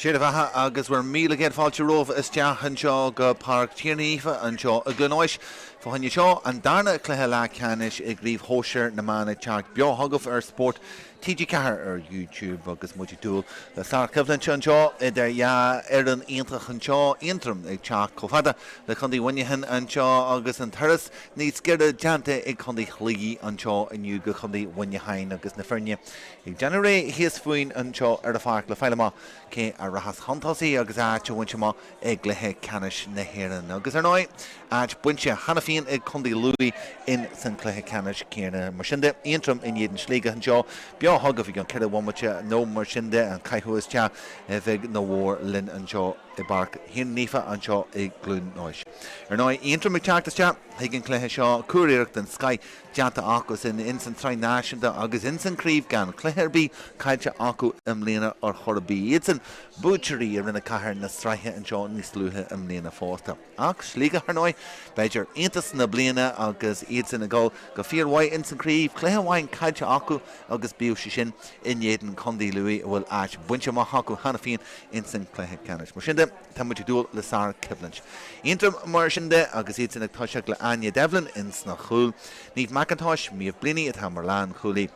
Sé do bheatha agus bhur 1,100 fáilte romhaibh isteach anseo go Páirc Tiarnaigh Naofa anseo i gCluain Eois. Fá choinne seo, an darna cluiche leathcheannais i gCraobh Shóisir na mBan ag teacht beo chugaibh ar Spórt TG4 ar YouTube agus muid ag dúil le sárchoimhlint anseo idir dhá fhoireann iontach anseo, Aontroim ag teacht chomh fada le Contae Mhuineacháin anseo agus an turas níos giorra déanta ag Contae Shligigh anseo inniu go Contae Mhuineacháin agus na foirne Ag déanamh réidh thíos fúinn anseo ar an pháirc le fáil amach cé a rachas chun tosaigh agus áit a bhaint amach i gcluiche ceannais na hÉireann. Agus ar ndóigh, áit bainte cheana féin ag Contae Lú in san cluiche ceannais céanna. Mar sin de, Aontroim in éadan Shligigh anseo, beo chugaibh i gceann 4 bhomaite nó mar sin de, an caitheamh isteach a bheidh nó mhór linn anseo i bPáirc Thiarnaigh Naofa anseo i gCluain Eois. Ar ndóigh, Aontroim ag teacht isteach chuig an chluiche seo, curiarracht den scoith déanta acu sin ins an tSraith Náisiúnta agus ins an Craobh gan cluiche ar bith caillte acu i mbliana ar chor ar bith. Iadsan buaiteoirí i Roinn 4 na sraithe anseo níos luaithe i mbliana fosta. Ach Sligeach, ar ndóigh, b'fhéidir iontas na bliana agus iadsan ag dul go fíormhaith ins an Craobh, cluiche amháin caillte acu agus bíodh sé sin in éadan Contae Lú a bhfuil áit bainte amach acu cheana féin ins an cluiche ceannais. Mar sin de, Tá muid ag dúil le sár-choimhlint. Aontroim mar sin de agus iadsan ag toiseacht le Áine Devlin ins na chúil, Niamh McIntosh, Méabh Blaney atá mar lánchúlaí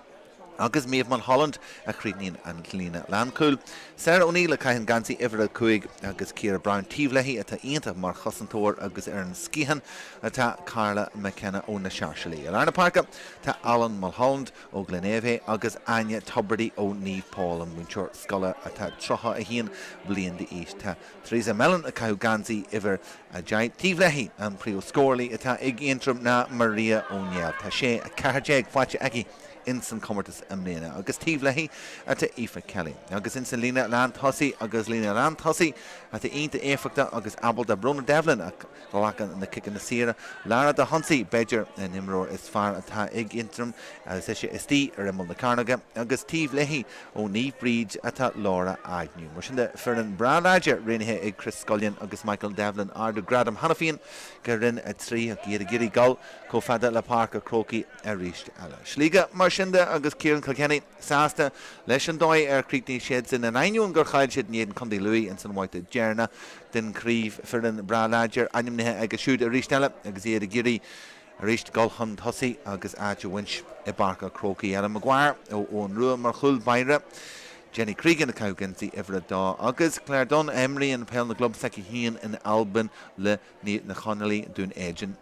agus Méabh Mulholland a chríochnaíonn an líne lánchúil. Sarah O'Neill a chaitheann geansaí uimhir 5 agus Ciara Brown taobh léi atá iontach mar chosantóir agus ar an sciathán atá Carla McKenna ó na Sáirséalaigh. I lár na páirce tá Alan Mulholland ó Ghleann Fhinne agus Áine Tubridy ó Naomh Pól, an múinteoir scoile atá 31 bliain d'aois. Tá Teresa Mellon ag caitheamh geansaí uimhir 10. Taobh léi, an príomh-scórálaí atá ag Aontroim ná Maria O'Neill. Tá 6, 14 faighte aici ins an chomórtas i mbliana agus taobh léi atá Aoife Kelly. Agus ins an líne lántosaigh agus líne lántosaigh atá iontach éifeachtach agus ábalta Brona Devlin a Glacann na ciceanna saora. Lara Dehoncy, b'fhéidir, an imreoir is fearr atá ag Aontroim agus ise istigh ar imeall na cearnóige agus taobh léi ó Naomh Bríd atá Laura Agnew. Mar sin de, foireann breá láidir roghnaithe ag Chris Scullion agus Michael Devlin, ardú gradaim cheana féin go Roinn 3 ach iad ag iarraidh dul chomh fada le Páirc a' Chrócaigh arís eile. Sligeach, mar sin de, agus Ciarán Kilkenny sásta leis an dóigh ar chríochnaigh siadsan in ainneoin gur chaill siad in éadan Chontae Lú ins an mbabhta deireanach den chraobh. Foireann breá láidir ainmnithe aige siúd arís eile agus iad ag iarraidh arís dul chun tosaigh agus áit a bhaint i bPáirc a' Chrócaigh. Ellen Maguire ó Eoghan Rua mar chúl báire, Jenny Cregan ag caitheamh geansaí uimhir 2 agus Claire Dunne a imríonn peil na gclub s'aici féin in Albain le Naomh na Conallaigh, Dún Éideann.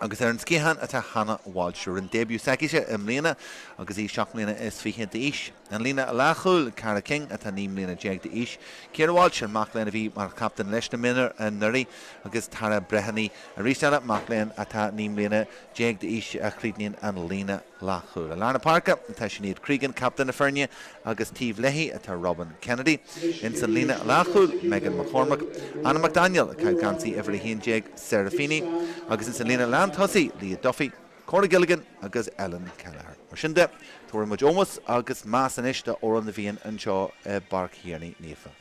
Agus ar an sciathán atá Hannah Walsh. Rinne début s'aicise i mbliana agus í 7 mbliana is fiche d'aois. An líne leathchúil, Cara King atá 19 mbliana d'aois, Ciara Walsh, an mac léinn a bhí mar chaptaen leis na mionúir anuraidh agus Tara Breheny, arís eile mac léinn atá 19 mbliana d'aois a chríochnaíonn an líne leathchúil. I lár na páirce atá Sinéad Cregan, captaen na foirne, agus taobh léi atá Robin Kennedy. Ins an líne leathchúil, Megan McCormack, Anna McDaniel, ag caitheamh geansaí uimhir 11, Sarah Feeney, agus ins an líne lántosaigh, Leah Duffy, Cora Gilligan agus Ellen Kelleher. Mar sin de, tabharfaidh muid ómós agus meas anois do Amhrán na bhFiann anseo i bPáirc Thiarnaigh Naofa.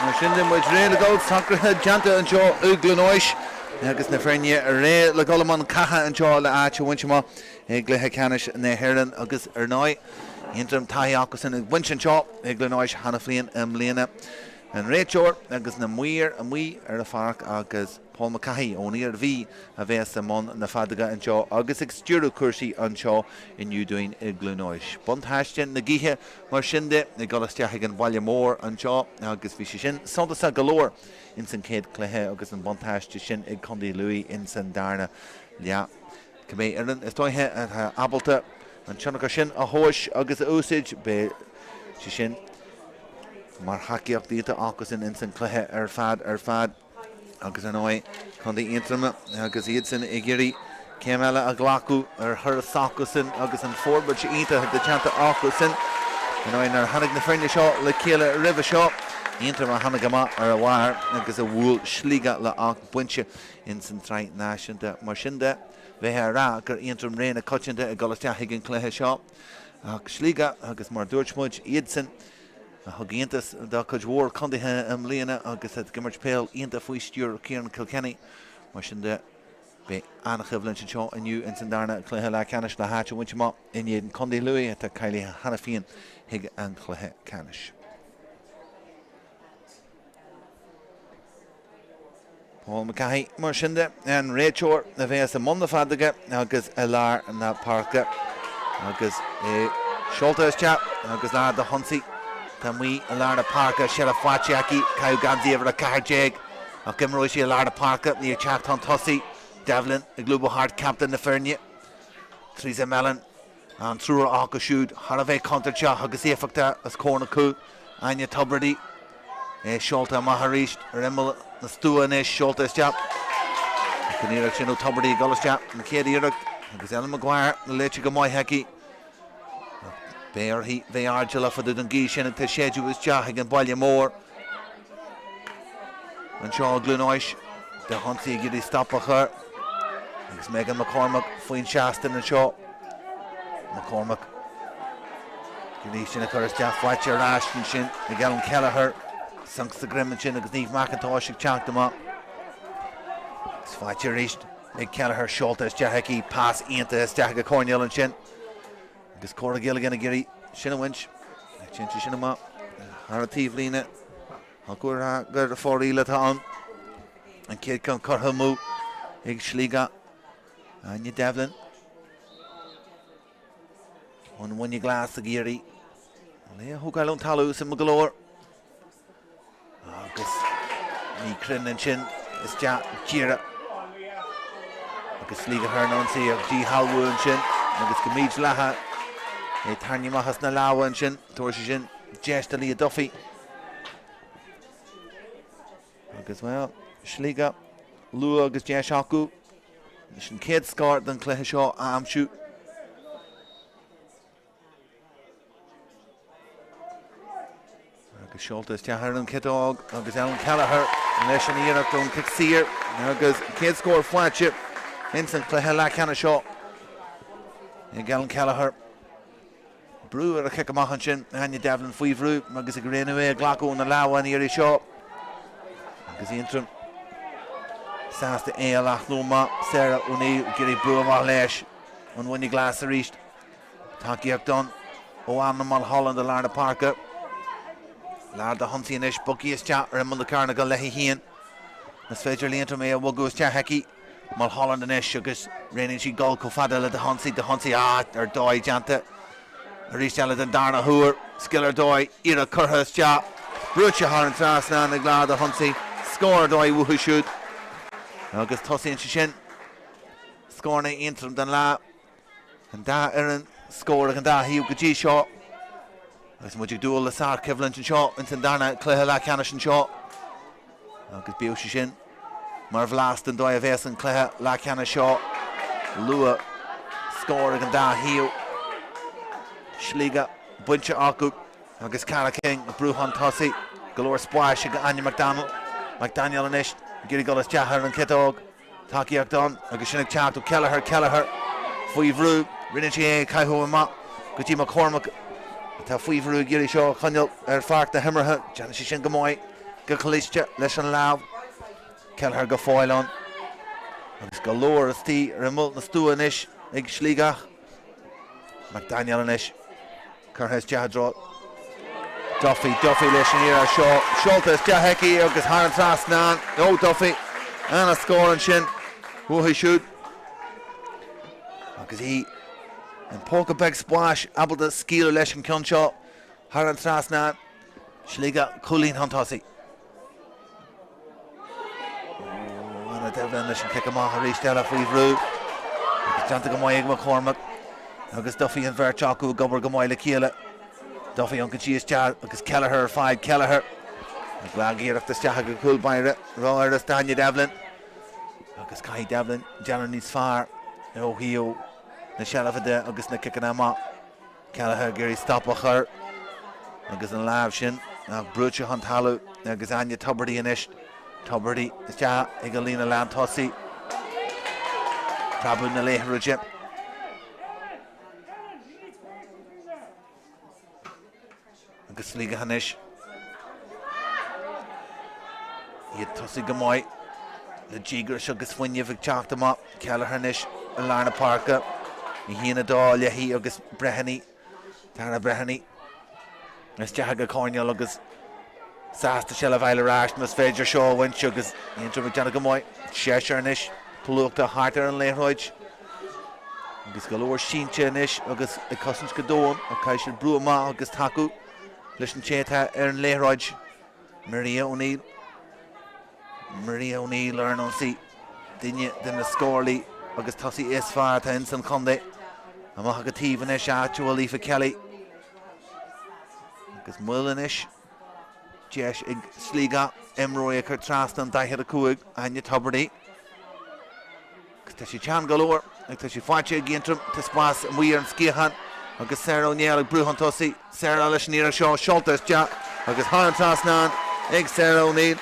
Mar sin de, muid réidh le dul, socruithe déanta anseo i gCluain Eois agus na foirne réidh le dul i mbun catha anseo le áit a bhaint amach i gcluiche ceannais na hÉireann agus ar ndóigh Aontroim taithí acusan ag baint anseo i gCluain Eois cheana féin i mbliana. An réiteoir agus na maoir amuigh ar an pháirc agus Paul McCaughey ón Iarmhí a bheas i mbun na feadóige anseo agus ag stiúradh cúrsaí anseo inniu dúinn i gCluain Eois. Buntáiste na gaoithe mar sin de ag dul isteach ag an bhaile mór anseo agus bhí sé sin suntasach go leor ins an chéad chluiche agus an buntáiste sin ag Contae Lú ins an darna leath. Cibé fhoireann is dóiche atá ábalta an tionchar sin a thomhais agus a úsáid, beidh sé sin mar thacaíocht iontach acusan ins an chluiche ar fad ar fad. Agus ar ndóigh, Contae Aontroma agus iadsan ag iarraidh céim eile a ghlacadh ar thuras s'acusan agus an forbairt iontach atá déanta acusan. Ar ndóigh, nuair a tháinig na foirne seo le chéile roimhe seo, Aontroim a tháinig amach ar a bharr agus a bhuail Sligeach le 8 bpointe ins an tSraith Náisiúnta. Mar sin de, bheifeá ag rá gur Aontroim rogha na coitianta ag dul isteach chuig an chluiche seo. Ach Sligeach, agus mar a dúirt muid, iadsan a thug iontas do chuid mhór contaetha i mbliana agus ag imirt peil iontach faoi stiúir Ciarán Kilkenny. Mar sin de, beidh an-choimhlint anseo inniu ins an darna cluiche leathcheannais le háit a bhaint amach in éadan Contae Lú atá cáilithe cheana féin chuig an chluiche ceannais. Paul McCaughey, mar sin de, an réiteoir a bheas i mbun na feadóige agus i lár na páirce agus é seolta isteach agus lár do hionsaí. Tá amuigh i lár na páirce, seilbh faighte aici, caitheadh geansaí uimhir 14 ach imreoidh sí i lár na páirce, ní ag teacht chun tosaigh. Devlin ag lúbadh thart captaen na foirne, Teresa Mellon. An triúr acu siúd thar a bheith contúirteach agus éifeachtach os comhair na cúl. Áine Tubridy é seolta amach arís ar imeall na stua anois, seolta isteach. Ach an iarracht sin ó Tubridy ag dul isteach, an chéad iarracht, agus Ellen Maguire léite go maith aici. Ach beidh uirthi bheith airdeallach fá dtaobh den ghaoth sin atá ag séideadh isteach ag an bhaile mór. Anseo i gCluain Eois, de hionsaí ag iarraidh stop a chur agus Megan McCormack faoin seastán anseo. McCormack ag iarraidh sin a chur isteach faighte ar ais ansin ag Ellen Kelleher. Sonc sa droim ansin agus Niamh McIntosh ag teacht amach. Agus faighte arís ag Kelleher seolta isteach aici, pas iontach isteach ag an choirnéal ansin. Agus Cora Gilligan ag iarraidh sin a bhaint. Téann sí sin amach thar an taobhlíne. Thiocfadh gur foraoil atá ann. An chéad ceann curtha amú ag Sligeach. Áine Devlin. An Mhuine Glas ag iarraidh é a thógáil ón talamh suimiúil go leor. Agus ní cruinn ansin isteach díreach. Agus Sligeach ar an ionsaí ach díshealbhú ansin agus go mídhleathach é tarraingthe amach as na lámha ansin. Tabharfaidh sé sin deis do Leah Duffy. Agus bhuel, Sligeach luath agus deis acu leis an chéad scór den chluiche seo a aimsiú. Agus seolta isteach ar an chiotóg agus Ellen Kelleher leis an iarracht ón cic saor agus chéad scór faighte ins an chluiche leathcheannais seo ag Ellen Kelleher. Brú ar a chic amach ansin, Áine Devlin faoi bhrú agus ag roghnú é a ghlacadh óna lámha an iarraidh seo. Agus Aontroim sásta é a leathnú amach. Sarah O'Neill ag iarraidh brú amach leis an Mhuine Glas arís. Tacaíocht ann ó Anna Mulholland i lár na páirce. Lár de hionsaí anois, bogtha isteach ar imeall na cearnóige léi féin. Is féidir le Aontroim é a bhogadh isteach aici. Mulholland anois agus roghnaíonn sí dul chomh fada le de hionsaí, de hionsaí, ah, ar dóigh déanta arís eile den darna huair. Scil ar dóigh, iarracht curtha isteach, brúite thar an trasnán ag Lara de hionsaí. Scór ar dóigh uathu siúd agus tosaíonn sé sin scóranna Aontroim den lá. An dá fhoireann scór ag an dá thaobh go dtí seo agus muid ag dúil le sárchoimhlint anseo ins an darna cluiche leathcheannais anseo agus bíodh sé sin mar bhlas den dóigh a bheas an cluiche leathcheannais seo luath scór ag an dá thaobh. Sligeach bainte acu agus Cara King ag brú chun tosaigh. Go leor spáis ag Áine McDonald. McDaniel anois ag iarraidh dul isteach ar an chiotóg. Tacaíocht ann agus sin ag teacht ó Kelleher, Kelleher faoi bhrú, rinne sé é a chaitheamh amach go dtí McCormack atá faoi bhrú ag iarraidh seo a choinneáil ar pháirc na himeartha. Déanann sé sin go maith, go cliste leis an lámh. Kelleher go fóill ann agus go leor istigh ar imeall na stua anois ag Sligeach. McDaniel anois. Curtha isteach i dtreo Duffy, Duffy leis an iarraidh seo. Seolta isteach aici agus thar an trasnán. Ó Duffy, ana-scór ansin uaithi siúd. Agus í in póca beag spáis, ábalta scaoileadh leis an ceann seo thar an trasnán. Sligeach cúilín chun tosaigh. Áine Devlin leis an cic amach arís eile faoi bhrú agus déanta go maith ag McCormack agus Duffy an bheirt acu ag obair go maith le chéile. Duffy ioncann sí isteach agus Kelleher ar fad, Kelleher ag lag-iarracht isteach ag an cúl báire ró-fhurasta Áine Devlin agus caithfidh Devlin déanamh níos fearr ó thaobh na seilbhe de agus na ciceanna amach. Kelleher ag iarraidh stop a chur agus an lámh sin ach brúite chun talamh agus Áine Tubridy anois. Tubridy isteach ag an líne lántosaigh. Preabadh na liathróide. Agus Sligeach anois. Iad ag tosaí go maith le díograis agus fuinneamh ag teacht amach. Kelleher anois i lár na páirce. 1-2 léi agus Breheny, Tara Breheny, isteach ag an choirnéal agus sásta seilbh a fháil ar ais más féidir seo a bhaint agus Aontroim ag déanamh go maith. Seisear anois plúchta thart ar an liathróid agus go leor sínte anois agus ag cosaint go domhain ach caithfidh siad brú amach agus tacú leis an té atá ar an liathróid, Maria O'Neill. Maria O'Neill ar an ionsaí, duine de na scórálaí agus tosaí is fearr atá ins an chontae. Amach ag an taobh anois áit a bhfuil Aoife Kelly. Agus moill anois. Deis ag Sligeach imreoirí a chur trasna an 45, Áine Tubridy. Agus tá sí teann go leor ach tá sí faighte ag Aontroim. Tá spás amuigh ar an sciathán agus Sarah O'Neill ag brú chun tosaigh. Sarah leis an iarracht seo, seolta isteach agus thar an trasnán ag Sarah O'Neill.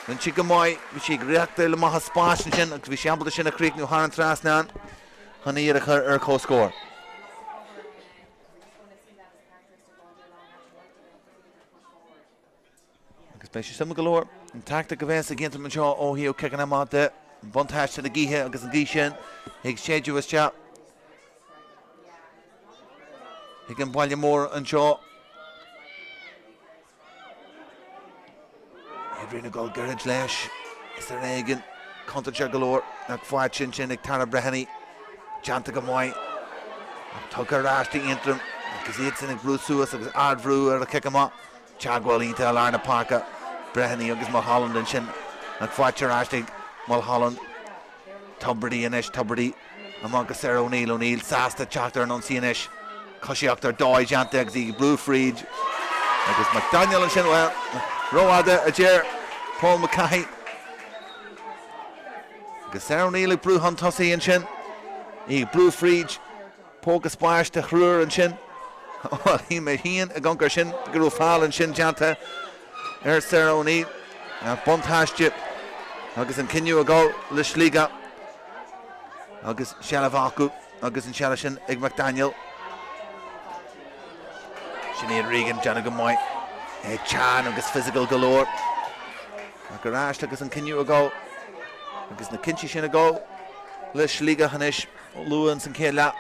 Rinne sí go maith, bhí sí ag reáchtáil amach as spáis ansin agus bhí sí ábalta sin a chríochnú thar an trasnán chun iad a chur ar comhscór. Agus beidh sé suimiúil go leor an tactic a bheas ag Aontroim anseo ó thaobh ciceanna amach de, buntáiste na gaoithe agus an ghaoth sin ag séideadh isteach ag an bhaile mór anseo. Adrian ag dul gairid leis is ar éigean contúirteach go leor ach faighte ansin ag Tara Breheny. Déanta go maith ach tugtha ar ais d'Aontroim agus iadsan ag brú suas agus ardbhrú ar a chic amach. Teagmháil iontach i lár na páirce, Breheny agus Mulholland ansin ach faighte ar ais ag Mulholland. Tubridy anois, Tubridy amach go Sarah O'Neill, O'Neill sásta teacht ar an ionsaí anois. Coisíocht ar dóigh déanta agus í ag brú fríd agus McDaniel ansin, bhuel, rófhada a deir Paul McCahey. Agus Sarah O'Neill ag brú chun tosaigh ansin, í ag brú fríd. Póca spáis do thriúr ansin. Bhuel, shíl mé féin ag amharc air sin go raibh feall ansin déanta ar Sarah O'Neill. Ach buntáiste agus an cinneadh ag dul le Sligeach agus seilbh acu agus an seilbh sin ag McDaniel. Sinéad Regan déanamh go maith. É teann agus physical go leor. Ach ar ais agus an cinneadh ag dul agus na cinntí sin ag dul le Sligeach anois. Luath ins an chéad leath.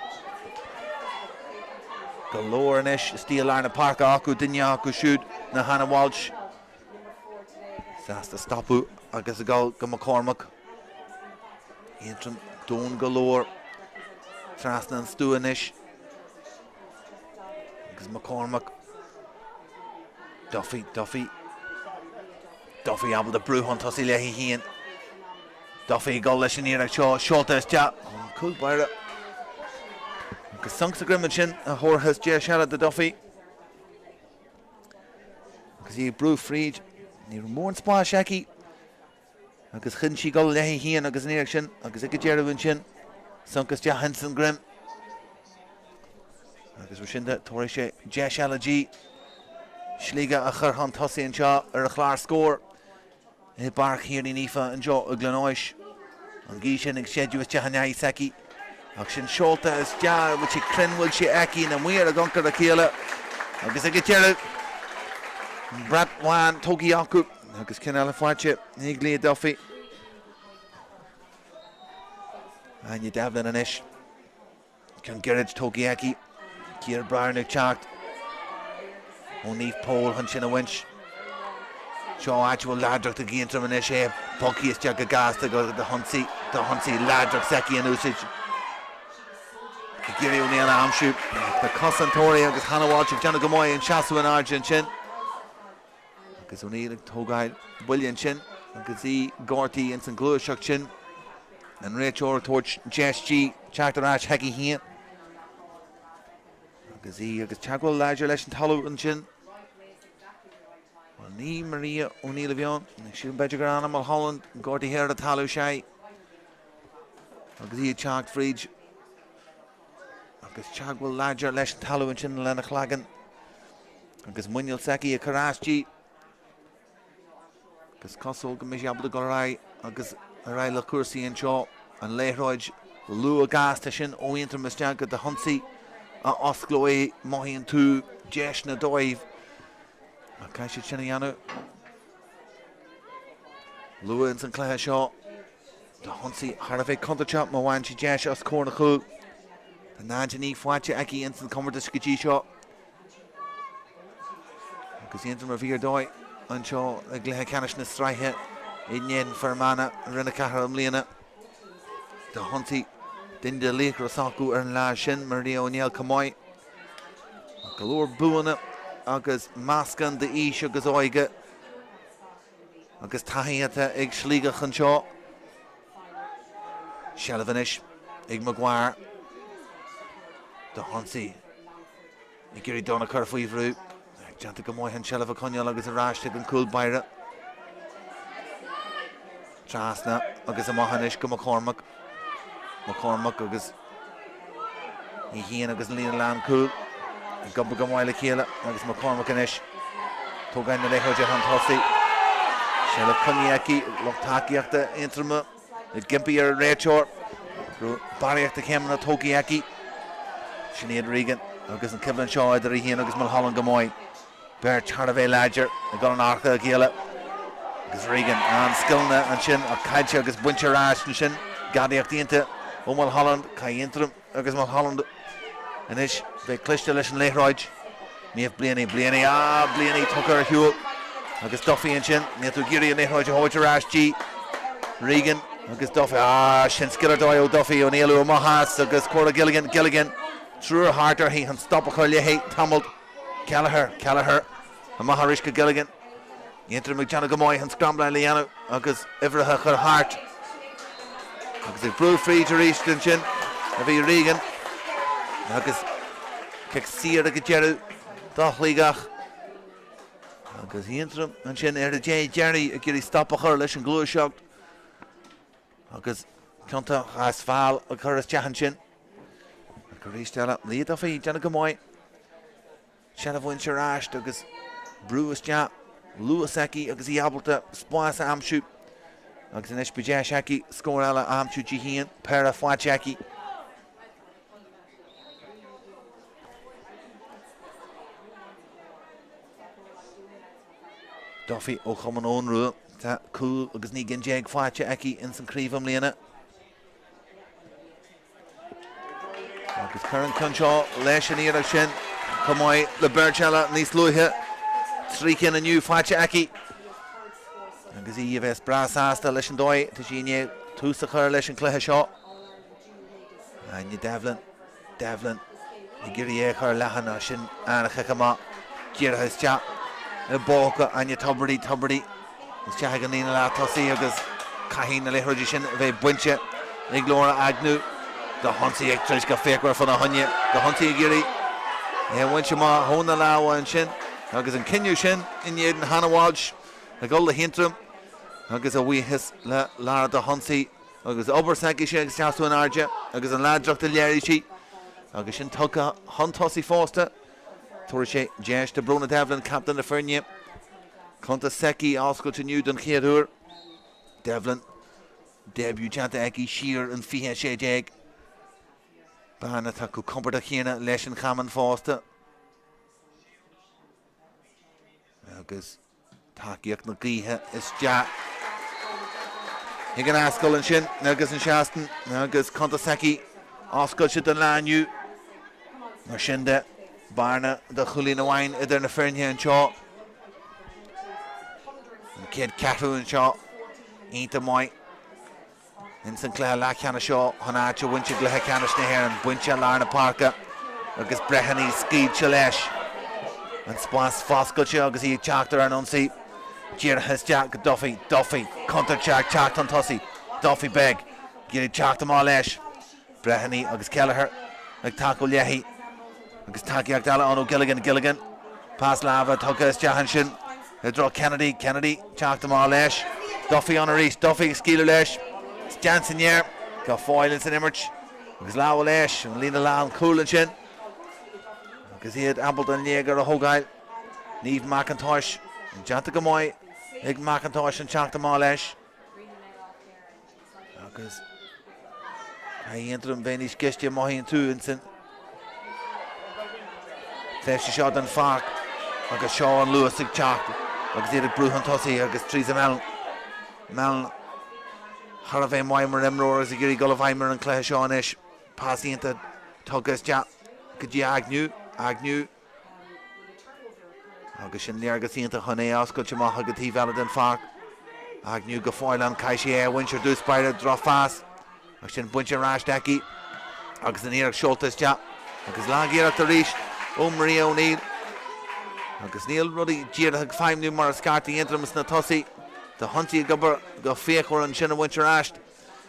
Go leor anois istigh i lár na páirce acu, duine acu siúd ná Hannah Walsh. Sásta stopadh agus ag dul go McCormack. Aontroim domhain go leor trasna an stua anois. Agus McCormack. Duffy, Duffy. Duffy ábalta brú chun tosaigh léi féin. Duffy ag dul leis an iarracht seo, seolta isteach ón cúl báire. Agus sonc sa greim ansin a thabharfas deis eile do Duffy. Agus í ag brú fríd, ní raibh mórán spáis aici. Agus chinn sí dul léi féin agus an iarracht sin, agus ag an deireadh ansin, sonc isteach ins an greim. Agus mar sin de, tabharfaidh sé deis eile di Sligeach a chur chun tosaigh anseo ar an chlár scóir i bPáirc Thiarnaí Naofa anseo i gCluain Eois. An ghaoth sin ag séideadh isteach in aghaidh s'aici. Ach sin seolta isteach, bhfuil sé cruinn, bhfuil sé aici, na maoir ag amharc ar a chéile. Agus ag an deireadh, an brat bhán tógtha acu agus ceann eile faighte ag Leah Duffy. Áine Devlin anois. Ceann gairid tógtha aici. Ciara Browne ag teacht. Ó Naomh Pól chun sin a bhaint. Seo áit a bhfuil láidreacht ag Aontroim anois, é bogtha isteach go gasta go d'ionsaí, d'ionsaí láidreacht s'aici in úsáid. Ag iarraidh O'Neill a aimsiú. Na cosantóirí agus Hannah Walsh ag déanamh go maith an seasamh in airde ansin. Agus O'Neill ag tógáil buille ansin agus í gortaithe ins an ghluaiseacht sin. An réiteoir ag tabhairt deis di teacht ar ais chuici féin. Agus í agus teagmháil láidir leis an talamh ansin. Bhuel, ní Maria O'Neill a bhí ann. Sílim b'fhéidir gur Anna Mulholland gortaithe ar an talamh sé. Agus í ag teacht fríd. Agus teagmháil láidir leis an talamh ansin lena cloigeann. Agus muineál s'aici ag cur as di. Agus cosúil go mbeidh sí ábalta dul ar aghaidh agus ar aghaidh le cúrsaí anseo. An liathróid luath gasta sin ó Aontroim isteach go d'ionsaí a osclóidh, mothaíonn tú, deiseanna dóibh. Ach caithfidh siad sin a dhéanamh luath ins an chluiche seo. D'ionsaí thar a bheith contúirteach má bhain sí deis os comhair an chúil. Tá 0-9 faighte aici ins an chomórtas go dtí seo. Agus Aontroim a bhí ar dóigh anseo i gcluiche ceannais na sraithe in éadan Fear Manach i Roinn 4 i mbliana. D'ionsaigh duine de laochra s'acu ar an lá sin, Maria O'Neill chomh maith. Ach go leor buanna agus meascán d'aois agus óige agus taithí atá ag Sligeach anseo. Seilbh anois ag Maguire. D'ionsaí. Ag iarraidh Dunne a chur faoi bhrú. Déanta go maith an tseilbh a choinneáil agus ar ais ag an gcúl báire. Trasna agus amach anois go McCormack. McCormack agus í féin agus an líne lánchúil ag obair go maith le chéile agus McCormack anois tógáil na liathróide chun tosaigh. Seilbh coinnithe aici, lucht tacaíochta Aontroma. Ag impí ar an réiteoir go raibh barraíocht de chéimeanna tógtha aici. Sinéad Regan agus an coimhlint seo idir í féin agus Mulholland go maith. Beirt thar a bheith láidir ag dul in adharca a chéile. Agus Regan an-scileanna ansin ach caillte agus bainte ar ais ansin. Gadaíocht iontach ó Mulholland. Caithfidh Aontroim. Agus Mulholland anois bheith cliste leis an liathróid. Niamh Blaney, Blaney, ah Blaney tugtha ar shiúl. Agus Duffy ansin, níl tú ag iarraidh an liathróid a thabhairt ar ais di. Regan agus Duffy, ah sin scil ar dóigh ó Duffy, ón éalú amach as agus Cora Gilligan, Gilligan, triúr thart uirthi chun stop a chur léi, tamall. Kelleher, Kelleher, amach arís go Gilligan. Aontroim ag déanamh go maith an scrambláil a dhéanamh agus uimhreacha a chur thart. Agus ag brú fríd arís ansin a bhí Regan. Agus cic saor ag an deireadh do Shligeach. Agus Aontroim ansin ar a dé deiridh ag iarraidh stop a chur leis an ghluaiseacht. Agus ciontach as feall a chur isteach ansin. Ach arís eile, Leah Duffy ag déanamh go maith. Seilbh a bhaint ar ais agus brú isteach, luas aici agus í ábalta spás a aimsiú. Agus anois beidh deis aici scór eile a aimsiú di féin, péire faighte aici. Duffy ó Chumann Eoghan Rua, tá cúl agus 19 gcinn faighte aici ins an craobh i mbliana. Agus cuir an ceann seo leis an iarracht sin chomh maith le beirt eile níos luaithe. 3 cinn inniu faighte aici. Agus í a bheas breá sásta leis an dóigh tá sí i ndiaidh tús a chur leis an chluiche seo. Áine Devlin, Devlin ag iarraidh é a chur leathan ach sin an-chic amach díreach isteach i bpóca Áine Tubridy, Tubridy. Isteach ag an líne leath tosaigh agus caithfidh na liathróidí sin a bheith bainte ag Laura Agnew. D'ionsaí ag troid go fíochmhar fána choinne. D'ionsaí ag iarraidh é a bhaint amach óna lámha ansin agus an cinneadh sin in éadan Hannah Walsh ag dul le hAontroim agus a bhuíochas le Lara Dehoncy agus obair s'aicise ag seasamh in airde agus an láidreacht a léirigh sí agus sin tugtha chun tosaigh fosta. Tabharfaidh sé deis do Bróna Devlin, captaen na foirne, cuntas s'aici a oscailt inniu don chéad uair. Devlin, début déanta aici siar in 2016. Bean atá chomh compordach céanna leis an chamán fosta. Agus Tacaíocht na gaoithe isteach ag an Ascaill ansin agus an seastán agus cuntas s'aici oscailte don lá inniu. Mar sin de, Bearna de chúilín amháin idir na foirne anseo. An chéad cheathrú anseo iontach maith ins an cluiche leathcheannais seo chun áit a bhaint i gcluiche ceannais na hÉireann. Bainte i lár na páirce agus Breheny scaoilte leis. An spás foscailte agus í ag teacht ar an ionsaí. Dírithe isteach go Duffy. Duffy, contúirt ag teacht chun tosaigh. Duffy beag ag iarraidh teacht amach leis. Breheny agus Kelleher ag tacú léi agus tacaíocht eile ann ó Gilligan. Gilligan, pas láimhe tugtha isteach ansin i dtreo Kennedy. Kennedy teacht amach leis. Duffy ann arís. Duffy ag scaoileadh leis. Seans in air go fóill ins an imirt agus lámha leis an líne lán chúil ansin agus iad ábalta an léigear a thógáil. Niamh McIntosh déanta go maith ag McIntosh an teacht amach leis. Agus caithfidh Aontroim bheith níos gaiste mothaíonn tú insan tréimhse seo den pháirc agus seo an luas ag teacht agus iad ag brú chun tosaigh agus Theresa Mellon Mellon thar a bheith maith mar imreoir agus ag iarraidh dul i bhfeidhm ar an chluiche seo anois. Pas iontach tugtha isteach go dtí Agnew, Agnew. Agus sin léargas iontach chun é a oscailt amach ag an taobh eile den pháirc. Agnew go fóill ann, caithfidh sí é a bhaint ar dtús báire, drochphas. Ach sin bainte ar ais aici agus an iarracht seolta isteach. Agus lag-iarracht arís ó Maria O'Neill. Agus níl rudaí díreach ag feidhmniú mar is ceart d'Aontroim sna tosaí. Tá Hunty ag obair go fíochmhar ansin a bhaint ar ais.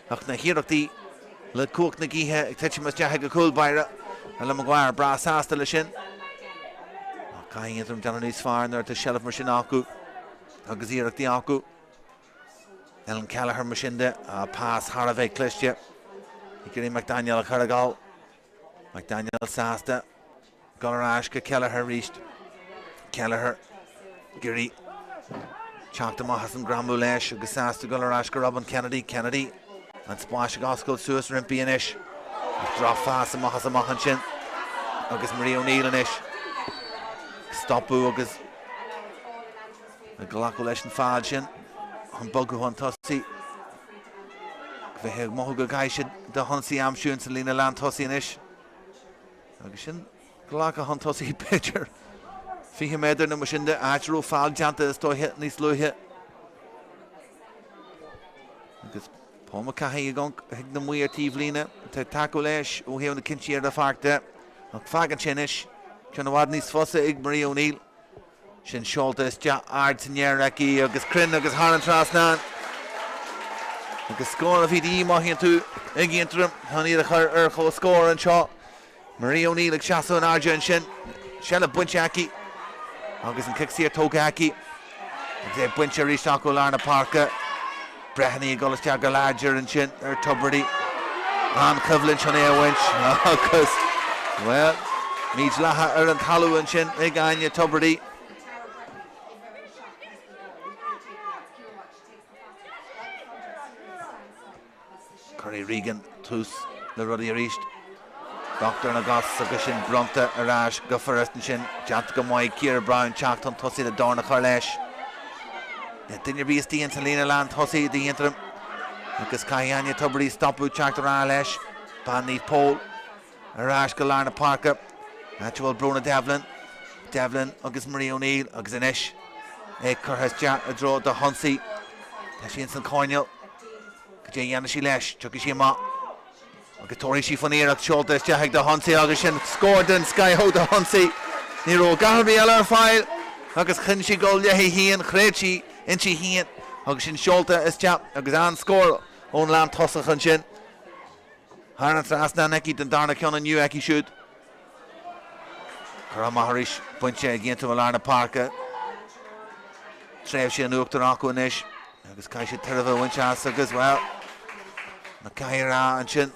Ach na hiarrachtaí le cumhacht na gaoithe ag titim isteach ag an chúl báire, Ella Maguire breá sásta leis sin. Ach caithfidh Aontroim déanamh níos fearr nuair atá seilbh mar sin acu agus iarrachtaí acu. Ellen Kelleher mar sin de, pas thar a bheith cliste ag iarraidh McDaniel a chur ag gabháil. McDaniel sásta dul ar ais go Kelleher arís. Kelleher ag iarraidh teacht amach as an ngreamú leis agus sásta dul ar ais go Robin Kennedy. Kennedy an spás ag oscailt suas roimpi anois. Drochphas amach as amach ansin agus Marie O'Neill anois ag stopadh agus ag glacadh leis an feall sin chun bogadh chun tosaigh. Bheith ag mothú go gcaithfidh siad d'ionsaí a aimsiú ins an líne lántosaigh anois. Agus sin glacadh chun tosaigh b'fhéidir 20 méadar nó mar sin de, áit a raibh feall déanta is dóiche níos luaithe. Agus Paul McCahey ag amharc chuig na maoir taobhlíne atá ag tacú leis ó thaobh na cinntí ar an pháirc de. Ach fágann sé anois ceann i bhfad níos fusa ag Marie O'Neill. Sin seolta isteach ard san aer aici agus cruinn agus thar an trasnán. Agus scór a bhí de dhíth, mothaíonn tú, ag Aontroim chun iad a chur ar comhscór anseo. Marie O'Neill ag seasamh in airde ansin. Seilbh bainte aici agus an cic saor tógtha aici. Agus é bainte arís acu i lár na páirce. Breheny ag dul isteach go láidir ansin ar Tubridy. An-choimhlint chun é a bhaint agus, bhuel, mídhleathach ar an talamh ansin ag Áine Tubridy. Cuirfidh Regan tús le rudaí arís. Docht ar na gcos agus sin bronnta ar ais go furast ansin. Déanta go maith Ciara Brown teacht chun tosaigh le dorn a chur leis. Níl duine ar bith istigh ins an líne lán tosaigh d'Aontroim agus caithfidh Áine Tubridy stopadh teacht ar ais leis. Bean Naomh Pól ar ais go lár na páirce, áit a bhfuil Bróna Devlin, Devlin agus Marie O'Neill agus anois é curtha isteach i dtreo d'ionsaí. Tá sí ins an choirnéal. Cad é a dhéanfaidh sí leis? Tiocfaidh sí amach agus tabharfaidh sí faoin iarracht seolta isteach ag d'ionsaí agus sin scór den scoth ó d'ionsaí. Ní raibh a dhath ar bith eile ar fáil agus chinn sí dul léi féin, chreid sí inti féin agus sin seolta isteach agus an-scór ón lántosach ansin. Thar an trasnán aici don darna ceann inniu aici siúd. Curtha amach arís, bainte ag Aontroim i lár na páirce. Tréimhse in uachtar acu anois agus caithfidh siad tairbhe a bhaint as agus, bhuel, caithfidh a rá ansin,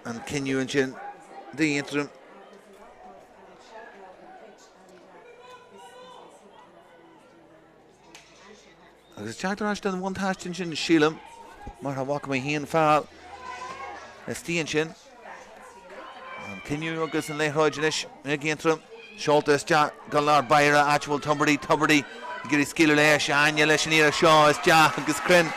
an cinneadh ansin d'Aontroim. Agus teacht ar ais den bhuntáiste ansin, sílim, mar a bhfaca mé féin feall istigh ansin. An cinneadh agus an liathróid anois ag Aontroim. Seolta isteach go lár báire, áit a bhfuil Tubridy, Tubridy ag iarraidh scaoileadh leis, Áine leis an iarracht seo isteach agus cruinn.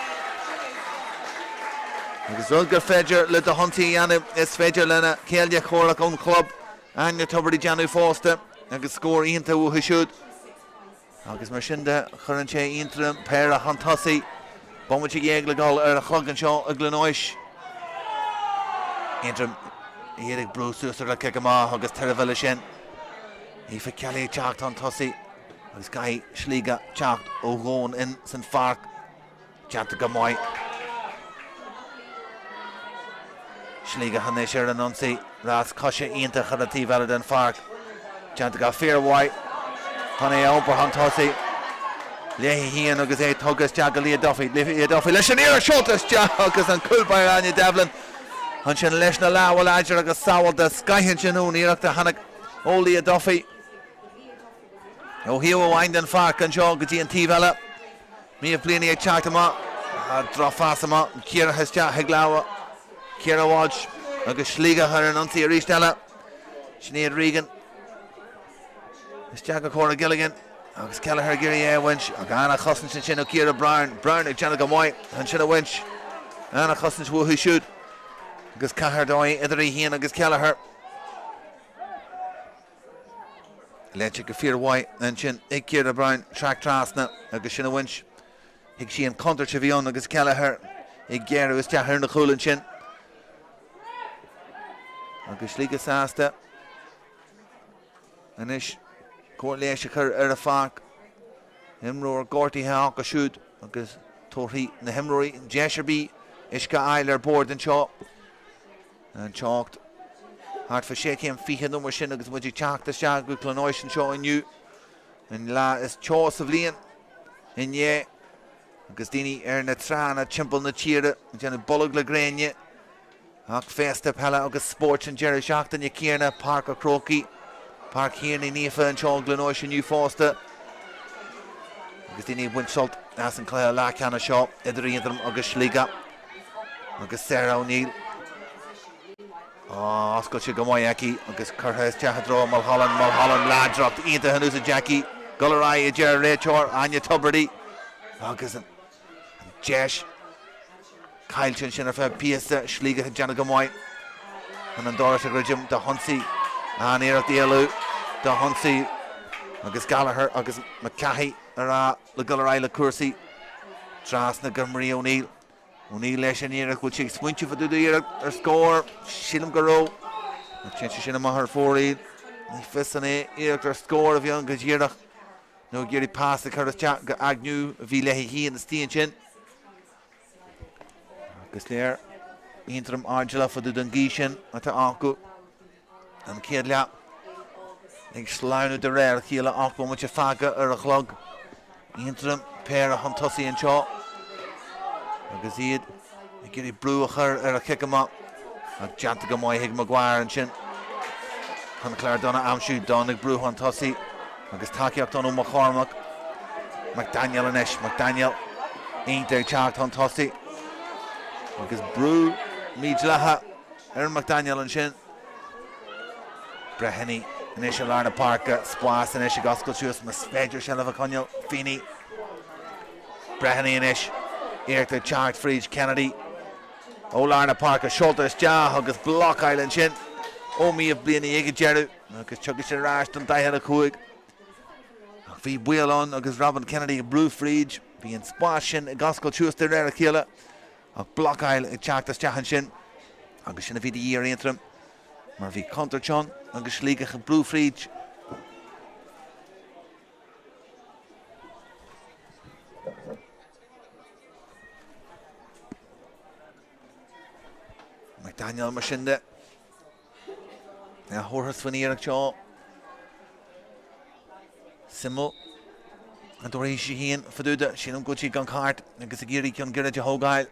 Agus rud gur féidir le d'ionsaí a dhéanamh, is féidir lena céile comhraic ón chlub. Áine Tubridy ag déanamh fosta agus scór iontach uathu siúd. Agus mar sin de, cuireann sé Aontroim péire chun tosaigh. Bomaite dhéag le dul ar an chlog anseo i gCluain Eois. Aontroim iad ag brú suas ar an cic amach agus tairbhe leis sin. Aoife Kelly ag teacht chun tosaigh agus caithfidh Sligeach teacht ó dhomhan in san pháirc. Déanta go maith. Sligeach anois ar an ionsaí. Rás coise iontach ar an taobh eile den pháirc. Déanta go fíormhaith chun é a iompar chun tosaigh. Léi féin agus é tugtha isteach go Leah Duffy. Leah Duffy leis an iarracht seolta isteach agus an cúl báire Áine Devlin ansin leis na lámha láidir agus sábháil de scoith ansin ón iarracht a tháinig ó Leah Duffy. Ó thaobh amháin den pháirc anseo go dtí an taobh eile. Méabh Blaney ag teacht amach. Drochphas amach. Díreach isteach chuig lámha Ciara Walsh agus Sligeach ar an ionsaí arís eile. Sinéad Regan isteach go Cora Gilligan agus Kelleher ag iarraidh é a bhaint. Ach an-chosaint ansin ó Ciara Brown. Brown ag déanamh go maith ansin a bhaint. An-chosaint uathu siúd agus ceathrar dóibh idir í féin agus Kelleher. Léite go fíormhaith ansin ag Ciara Brown, srac trasna agus sin a bhaint. Thuig sí an chontúirt a bhí ann agus Kelleher ag géarú isteach ar na chúil ansin. Agus Sligeach sásta anois cóir leighis a chur ar an pháirc. Imreoir gortaithe acu siúd agus tabharfaidh na himreoirí deis ar bith uisce a fháil ar bord anseo. An teocht thart fá sé chéim 20 nó mar sin agus muid ag teacht isteach go Cluain Eois anseo inniu, an lá is teo sa bhliain inné agus daoine ar na tránna timpeall na tíre ag déanamh bolg le gréine. Ach féasta peile agus spóirt an deireadh seachtaine céanna, Páirc a' Chrócaigh, Páirc Thiarnaí Naofa anseo i gCluain Eois inniu fosta agus daoine ag baint sult as an chluiche leathcheannais seo idir Aontroim agus Sligeach. Agus Sarah O'Neill oscailte go maith aici agus curtha isteach i dtreo Mulholland. Mulholland láidreacht iontach in úsáid aici. Dul ar aghaidh a deir an réiteoir Áine Tubridy agus an deis caillte ansin ar feadh píosa. Sligeach ag déanamh go maith chun an doras a dhruidim do hionsaí. An-iarracht éalú do hionsaí agus Gallagher agus McCahey ar a le dul ar aghaidh le cúrsaí trasna go Marie O'Neill. O'Neill leis an iarracht, bhfuil sí ag smaointiú fá dtaobh d'iarracht ar scór? Sílim go raibh. Ach téann sé sin amach ar fóraoil. Ní fios an é iarracht ar scór a bhí ann go díreach nó ag iarraidh pas a chur isteach go Agnew a bhí léi féin istigh ansin. Agus léir Aontroim airdeallach fá dtaobh den ghaoth sin atá acu. An chéad leath ag sleamhnú de réir a chéile 8 bomaite fágtha ar an chlog. Aontroim péire chun tosaigh anseo agus iad ag iarraidh brú a chur ar an chic amach ach déanta go maith ag Maguire ansin chun Claire Dunne a aimsiú. Dunne ag brú chun tosaigh agus tacaíocht ann ó McCormack. McDaniel anois, McDaniel iontach ag teacht chun tosaigh agus brú mídhleathach ar McDaniel ansin. Breheny anois i lár na páirce, spás anois ag oscailt suas más féidir seilbh a choinneáil. Feeney. Breheny anois, iarracht ag teacht fríd Kennedy ó lár na páirce, seolta isteach agus blocáil ansin ó Méabh Blaney ag an deireadh agus tiocfaidh sé ar ais don 45. Ach bhí baol ann agus Robin Kennedy ag brú fríd, bhí an spás sin ag oscailt suas de réir a chéile. Ach blocáil ag teacht isteach ansin agus sin a bhí de dhíth ar Aontroim mar bhí contúirt ann agus Sligeach ag brú fríd. McDaniel mar sin de. A thabharfas faoin iarracht seo. Suimiúil an dtabharfaidh sí féin fá dtaobh de. Sílim go bhfuil sí gan cairt agus ag iarraidh ceann gairid a thógáil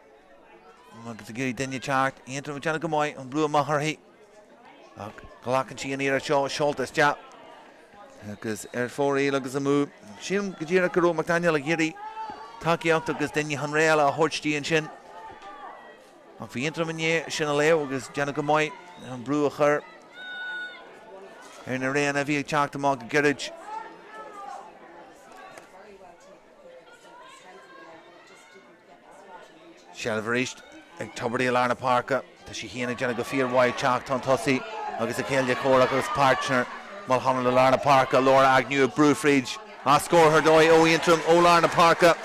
agus ag iarraidh duine teacht. Aontroim ag déanamh go maith an brú amach uirthi. Ach glacann sí an iarracht seo seolta isteach agus ar fóraoil agus amú. Sílim go díreach go raibh McDaniel ag iarraidh tacaíocht agus duine chun réala a thabhairt di ansin. Ach bhí Aontroim i ndiaidh sin a léamh agus déanamh go maith an brú a chur ar na réanna a bhí ag teacht amach go gairid. Seilbh arís ag Tubridy i lár na páirce. Tá sí féin ag déanamh go fíormhaith teacht chun tosaigh. agus a céile comhraic agus páirtnéir Mulholland i lár na páirce, Laura Agnew ag brú fríd. Ach scór ar dóigh ó Aontroim ó lár na páirce.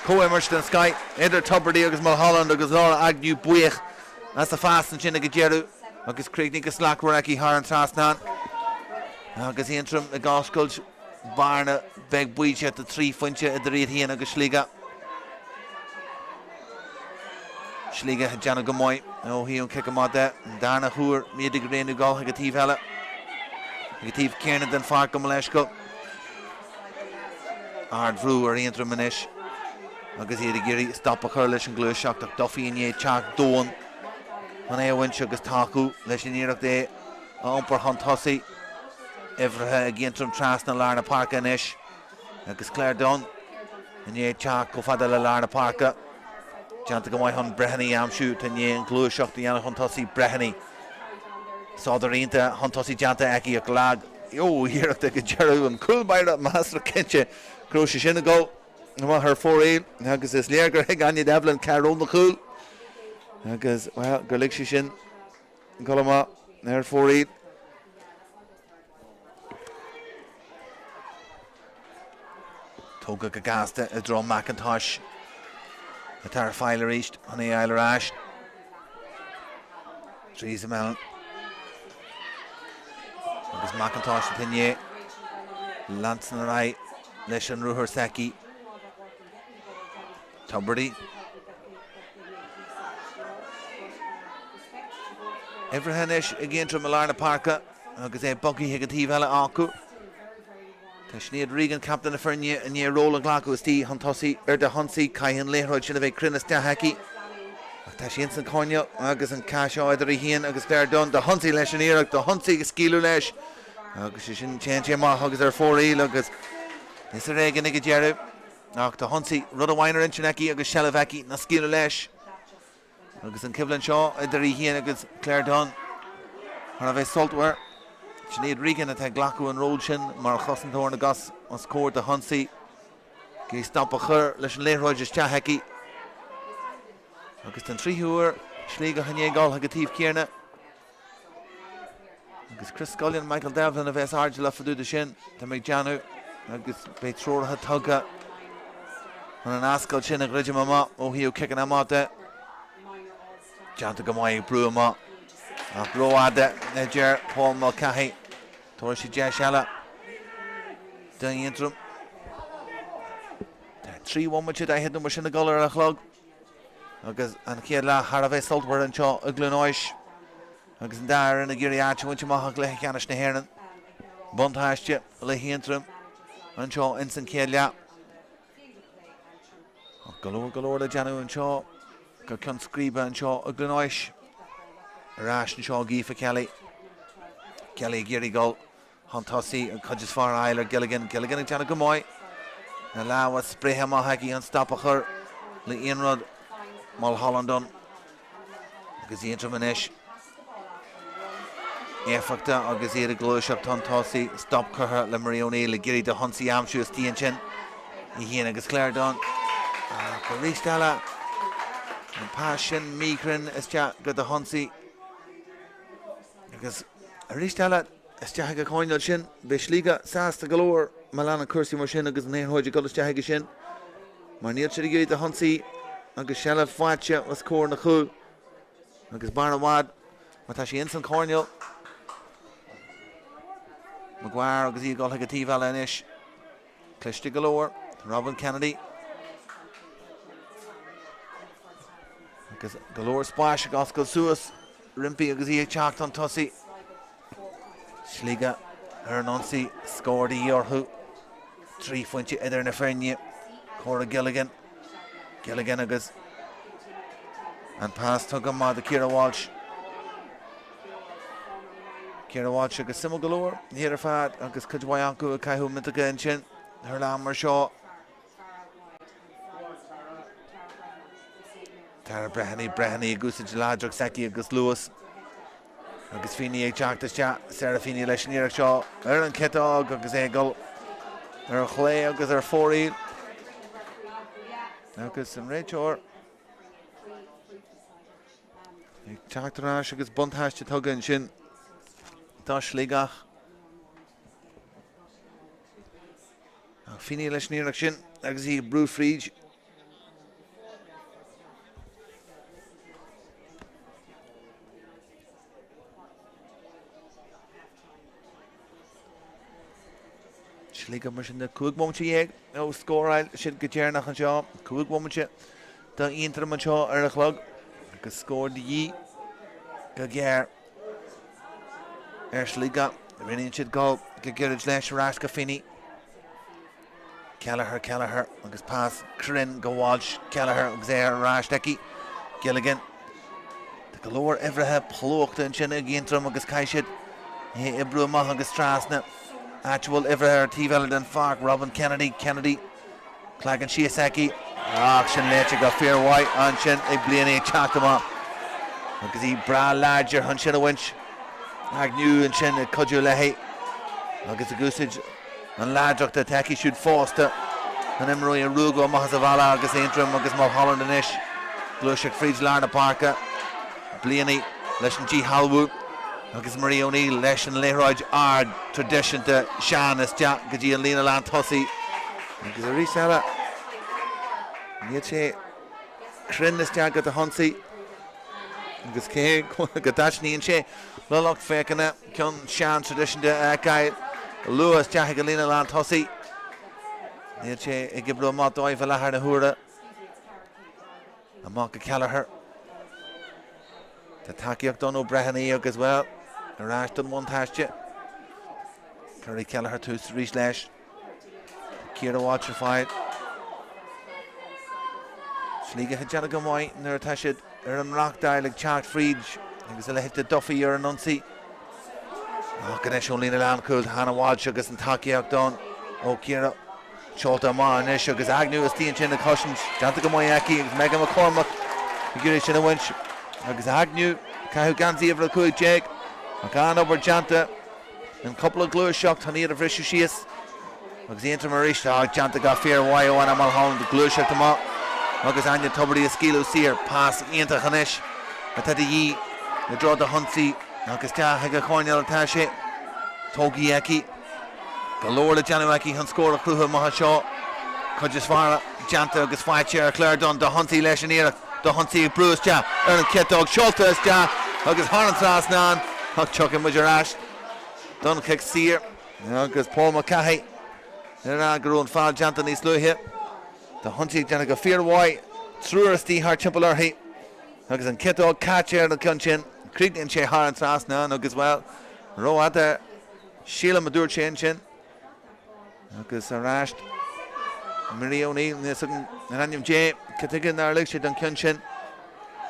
Comhimirt den scoith idir Tubridy agus Mulholland agus Laura Agnew buíoch as a phas ansin ag an deireadh agus críochnaithe go slachtmhar aici thar an trasnán. Agus Aontroim ag oscailt bearna beag baoideach de thrí phointe idir iad féin agus Sligeach. Sligeach ag déanamh go maith ó thaobh an cic amach de. An darna huair iad ag roghnú dul chuig an taobh eile, ag an taobh céanna den pháirc gabh mo leithscéal. Ardbhrú ar Aontroim anois agus iad ag iarraidh stop a chur leis an ghluaiseacht ach Duffy i ndiaidh teacht domhain chun é a bhaint agus tacú leis an iarracht é a iompar chun tosaigh. Uimhrithe ag Aontroim trasna lár na páirce anois agus Claire Dunne i ndiaidh teacht chomh fada le lár na páirce. Déanta go maith chun Breheny a aimsiú, atá i ndiaidh an ghluaiseacht a dhéanamh chun tosaigh. Breheny. Sodar iontach chun tosaigh déanta aici ach lag iarracht ag an deireadh. An cúl báire measartha cinnte go raibh sé sin ag dul amach ar fóraoil agus is léir gur thuig Áine Devlin cá raibh na cúil agus, bhuel, gur lig sí sin dul amach ar fóraoil. Tógtha go gasta i dtreo McIntosh atá ar fáil arís chun é a fháil ar ais. Teresa Mellon agus McIntosh atá i ndiaidh leanstan ar aghaidh leis an ruathar s'aici. Tubridy. Uimhrithe anois ag Aontroim i lár na páirce agus é bogtha ag an taobh eile acu. Tá Sinéad Regan, captaen na foirne, i ndiaidh ról a ghlacadh istigh chun tosaigh ar Dehoncy. Caithfidh an liathróid sin a bheith cruinn isteach aici ach tá sí ins an choirnéal agus an cath seo idir í féin agus Claire Dunne. Dehoncy leis an iarracht, Dehoncy ag scaoileadh leis agus sé sin téann sé amach agus ar fóraoil agus is ar éigean ag an deireadh. Ach Dehoncy, rud amháin ar intinn aici agus seilbh aici ná scaoileadh leis. Agus an choimhlint seo idir í féin agus Claire Dunne thar a bheith sultmhar. Sinéad Regan atá ag glacadh an ról sin mar chosantóir na gcos os comhair Dehoncy. Ag stop a chur leis an liathróid isteach aici. Agus den tríú huair, Sligeach i ndiaidh dul chuig an taobh céanna. Agus Chris Scullion, Michael Devlin a bheas airdeallach fá dtaobh de sin, tá mé ag déanamh, agus beidh treoracha tugtha chun an ascaill sin a dhruidim amach ó thaobh ciceanna amach de. Déanta go maith ag brú amach ach rófhada, a deir Paul Mulcahy. Tabharfaidh sé deis eile d'Aontroim. Tá 3 bhomaite 40 nó mar sin ag dul ar an chlog. Agus an chéad leath thar a bheith sultmhar anseo i gCluain Eois agus an dá fhoireann ag iarraidh áit a bhaint amach i gcluiche ceannais na hÉireann. Buntáiste le hAontroim anseo ins an chéad leath. Ach go leor, go leor le déanamh anseo go ceann scríbe anseo i gCluain Eois. Ar ais anseo ag Aoife Kelly. Kelly ag iarraidh dul chun tosaigh, an chuid is fearr a fháil ar Gilligan. Gilligan ag déanamh go maith. Na lámha spréithe amach aici chun stop a chur le aon rud. Mulholland ann. Agus Aontroim anois. Éifeachtach agus iad ag gluaiseacht chun tosaigh. Stop curtha le Marie O'Neill ag iarraidh Dehoncy a aimsiú istigh ansin. Í féin agus Claire Dunne. Ach arís eile, an pas sin míchruinn isteach go Dehoncy. Agus arís eile, isteach ag an choirnéal sin, beidh Sligeach sásta go leor má leanann cúrsaí mar sin agus an liathróid ag dul isteach aige sin, mar níl siad ag iarraidh Dehoncy agus seilbh faighte os comhair na chúl agus b'fhearr i bhfad má tá sí ins an choirnéal. Maguire agus í ag dul chuig an taobh eile anois. Cliste go leor, Robin Kennedy. Agus go leor spáis ag oscailt suas roimpi agus í ag teacht chun tosaigh. Sligeach ar an ionsaí, scór de dhíth orthu. 3 phointe idir na foirne. Cora Gilligan. Gilligan agus an pas tugtha amach do Ciara Walsh. Ciara Walsh agus suimiúil go leor iad ar fad agus cuid mhaith acu ag caitheamh miotacha ansin ar lá mar seo. Tara Breheny, Breheny ag úsáid láidreacht s'aici agus luas agus Feeney ag teacht isteach. Sarah Feeney leis an iarracht seo ar an chiotóg agus é ag dul ar chlé agus ar fóraoil. Agus an réiteoir ag teacht ar ais agus buntáiste tugtha ansin. do Shligeach. Ach Feeney leis an iarracht sin agus í ag brú fríd. Sligeach mar sin de 15 bhomaite ó scóráil siad go deireanach anseo. 5 bhomaite d'Aontroim anseo ar an chlog agus scór de dhíth go géar ar Shligeach. Rinne siad dul go gairid leis ar ais go Feeney. Kelleher, Kelleher agus pas cruinn go Walsh, Kelleher agus é ar ais aici. Gilligan. Tá go leor uimhreacha plúchta ansin ag Aontroim agus caithfidh siad é a oibriú amach agus trasna. Áit a bhfuil uimhreacha ar taobh eile den pháirc, Robin Kennedy, Kennedy. Leagan síos aici ach sin léite go fíormhaith ansin ag Blaney ag teacht amach agus í breá láidir chun sin a bhaint. Agnew ansin ag cuidiú léi agus ag úsáid an láidreacht atá aici siúd fosta. An imreoir a rugadh amach as an bhaile agus Aontroim agus Mulholland anois. Gluaiseacht fríd lár na páirce. Blaney leis an díshealbhú agus Marie O'Neill leis an liathróid ard traidisiúnta sean isteach go dtí an líne lán tosaigh. Agus arís eile, níl sé cruinn isteach go d'ionsaí agus cé go dtaitníonn sé le lucht féachana ceann sean traidisiúnta a fheiceáil luath isteach ag an líne lán tosaigh, níl sé ag oibriú amach dóibh i láthair na huaire. Amach go Kelleher. Tá tacaíocht ann ó Breheny agus, bhuel, ar ais don bhuntáiste. Cuirfidh Kelleher tús arís leis. Ciara Walsh ar fáil. Sligeach ag déanamh go maith nuair atá siad ar an reachtáil ag teacht fríd agus a leithéid de Duffy ar an ionsaí. Ach anois ón líne lánchúil, Hannah Walsh agus an tacaíocht ann ó Ciara. Seolta amach anois agus Agnew istigh ansin ag cosaint. Déanta go maith aici agus Megan McCormack ag iarraidh sin a bhaint. Agus Agnew ag caitheamh geansaí uimhir 15. Ach an-obair déanta in cúpla gluaiseacht chun iad a bhriseadh síos. Agus Aontroim arís. Déanta go fíormhaith ó Anna Mulholland. Gluaiseacht amach agus Áine Tubridy ag scaoileadh saor. Pas iontach anois atá de dhíth i dtreo d'ionsaí agus isteach ag an choirnéal atá sé. Tógtha aici. Go leor le déanamh aici chun scór a chruthú amach anseo. Cuid is fearr déanta agus faighte ar Claire Dunne. D'ionsaí leis an iarracht. D'ionsaí ag brú isteach ar an chiotóg. Seolta isteach agus thar an trasnán. Ach tiocfaidh muid ar ais don chic saor agus Paul McCahey ag rá go raibh an feall déanta níos luaithe. D'ionsaí ag déanamh go fíormhaith. Triúr istigh thart timpeall uirthi agus an chiotóg caite ar an gceann sin. Críochnaíonn sé thar an trasnán agus, bhuel, rófhada. Sílim, a dúirt sé ansin. Agus ar ais Marie O'Neill, níl a fhios agam in ainm Dé cad tuige nár lig sé don cheann sin.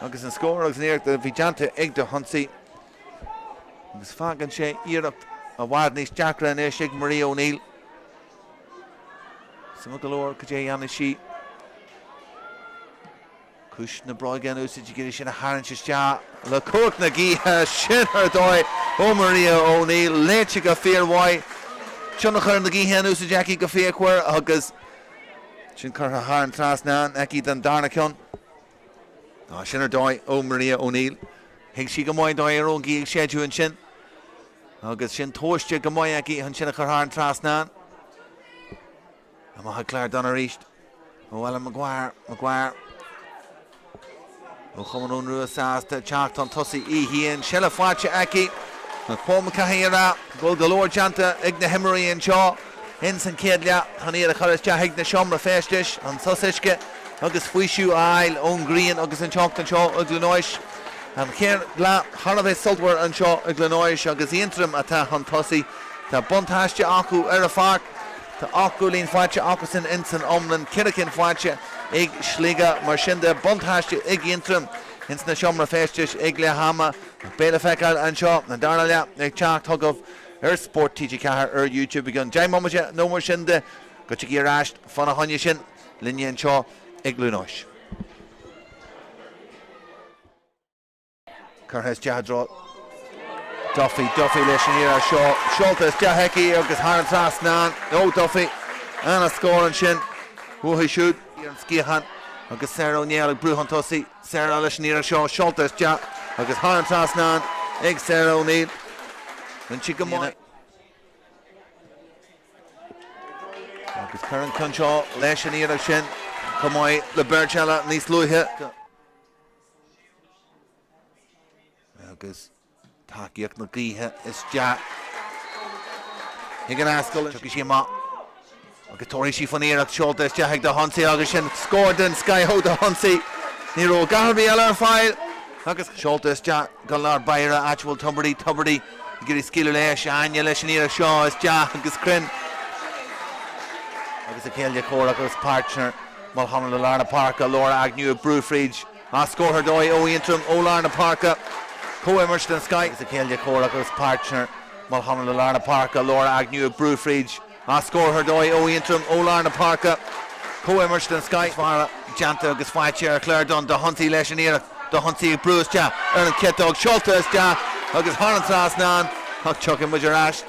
Agus an scór agus an iarracht a bhí déanta ag D'Honsaí. Agus fágann sé iarracht i bhfad níos deacra anois ag Marie O'Neill. Suimiúil go leor cad é a dhéanfaidh sí. Cúis na bróige in úsáid ag iarraidh sin a tharraingt isteach le cumhacht na gaoithe. Sin ar dóigh ó Maria O'Neill. Léite go fíormhaith. Tionchar na gaoithe in úsáid aici go fíochmhar agus sin curtha thar an trasnán aici don darna ceann. Sin ar dóigh ó Maria O'Neill. Thuig sí go maith an dóigh a raibh an ghaoth ag séideadh ansin agus sin tomhaiste go maith aici chun sin a chur thar an trasnán. Amach ag Claire Dunne arís ó Ellen Maguire. Maguire ó Chumann Eoghan Rua sásta teacht chun tosaigh í féin. Seilbh faighte aici. Paul McCahey ag rá go bhfuil go leor déanta ag na himreoirí anseo ins an chéad leath chun iad a chur isteach ag na seomra feistis, an sos uisce agus faoiseamh a fháil ón ngrian agus an teocht anseo i gCluain Eois. An chéad leath thar a bheith sultmhar anseo i gCluain Eois agus Aontroim atá chun tosaigh. Tá buntáiste acu ar an pháirc. Tá 8 gcúilín faighte acusan ins an iomlán, 4 cinn faighte ag Sligeach. Mar sin de, buntáiste ag Aontroim ins na seomra feistis ag leath ama. Ach beidh le feiceáil anseo an darna leath ag teacht chugaibh ar Spórt TG4 ar YouTube i gcionn 10 mbomaite nó mar sin de. Go dtiocfaidh ar ais fána choinne sin linne anseo i gCluain Eois. Curtha isteach i dtreo Duffy, Duffy leis an iarraidh seo, seolta isteach aici agus thar an trasnán ó Duffy. Ana-scór ansin uaithi siúd. Ar an sciathán agus Sarah O'Neill ag brú chun tosaigh. Sarah leis an iarraidh seo, seolta isteach agus thar an trasnán ag Sarah O'Neill. Rinne sí go maith. Agus cuir an ceann seo leis an iarracht sin chomh maith le beirt eile níos luaithe. Agus tacaíocht na gaoithe isteach chuig an Ascaill. Tiocfaidh sí amach agus tabharfaidh sí faoin iarracht seolta isteach ag de hOnsaigh agus sin scór den scoth ó de hOnsaigh. Ní raibh a dhath ar bith eile ar fáil agus seolta isteach go lár báire áit a bhfuil Tubridy, Tubridy ag iarraidh scaoileadh leis, Áine leis an iarracht seo isteach agus cruinn agus a céile comhraic agus páirtnéir Mulholland i lár na páirce, Laura Agnew ag brú fríd. Scór ar dóigh ó Aontroim ó lár na páirce. Comhimirt den scoth agus a céile comhraic agus páirtnéir Mulholland i lár na páirce, Laura Agnew ag brú fríd. Scór ar dóigh ó Aontroim ó lár na páirce. Comhimirt den scoth. Fear déanta agus faighte ar Claire Dunne. De hOnsaigh leis an iarracht. De hOnsaigh ag brú isteach ar an chiotóg. Seolta isteach agus thar an trasnán. Ach tiocfaidh muid ar ais.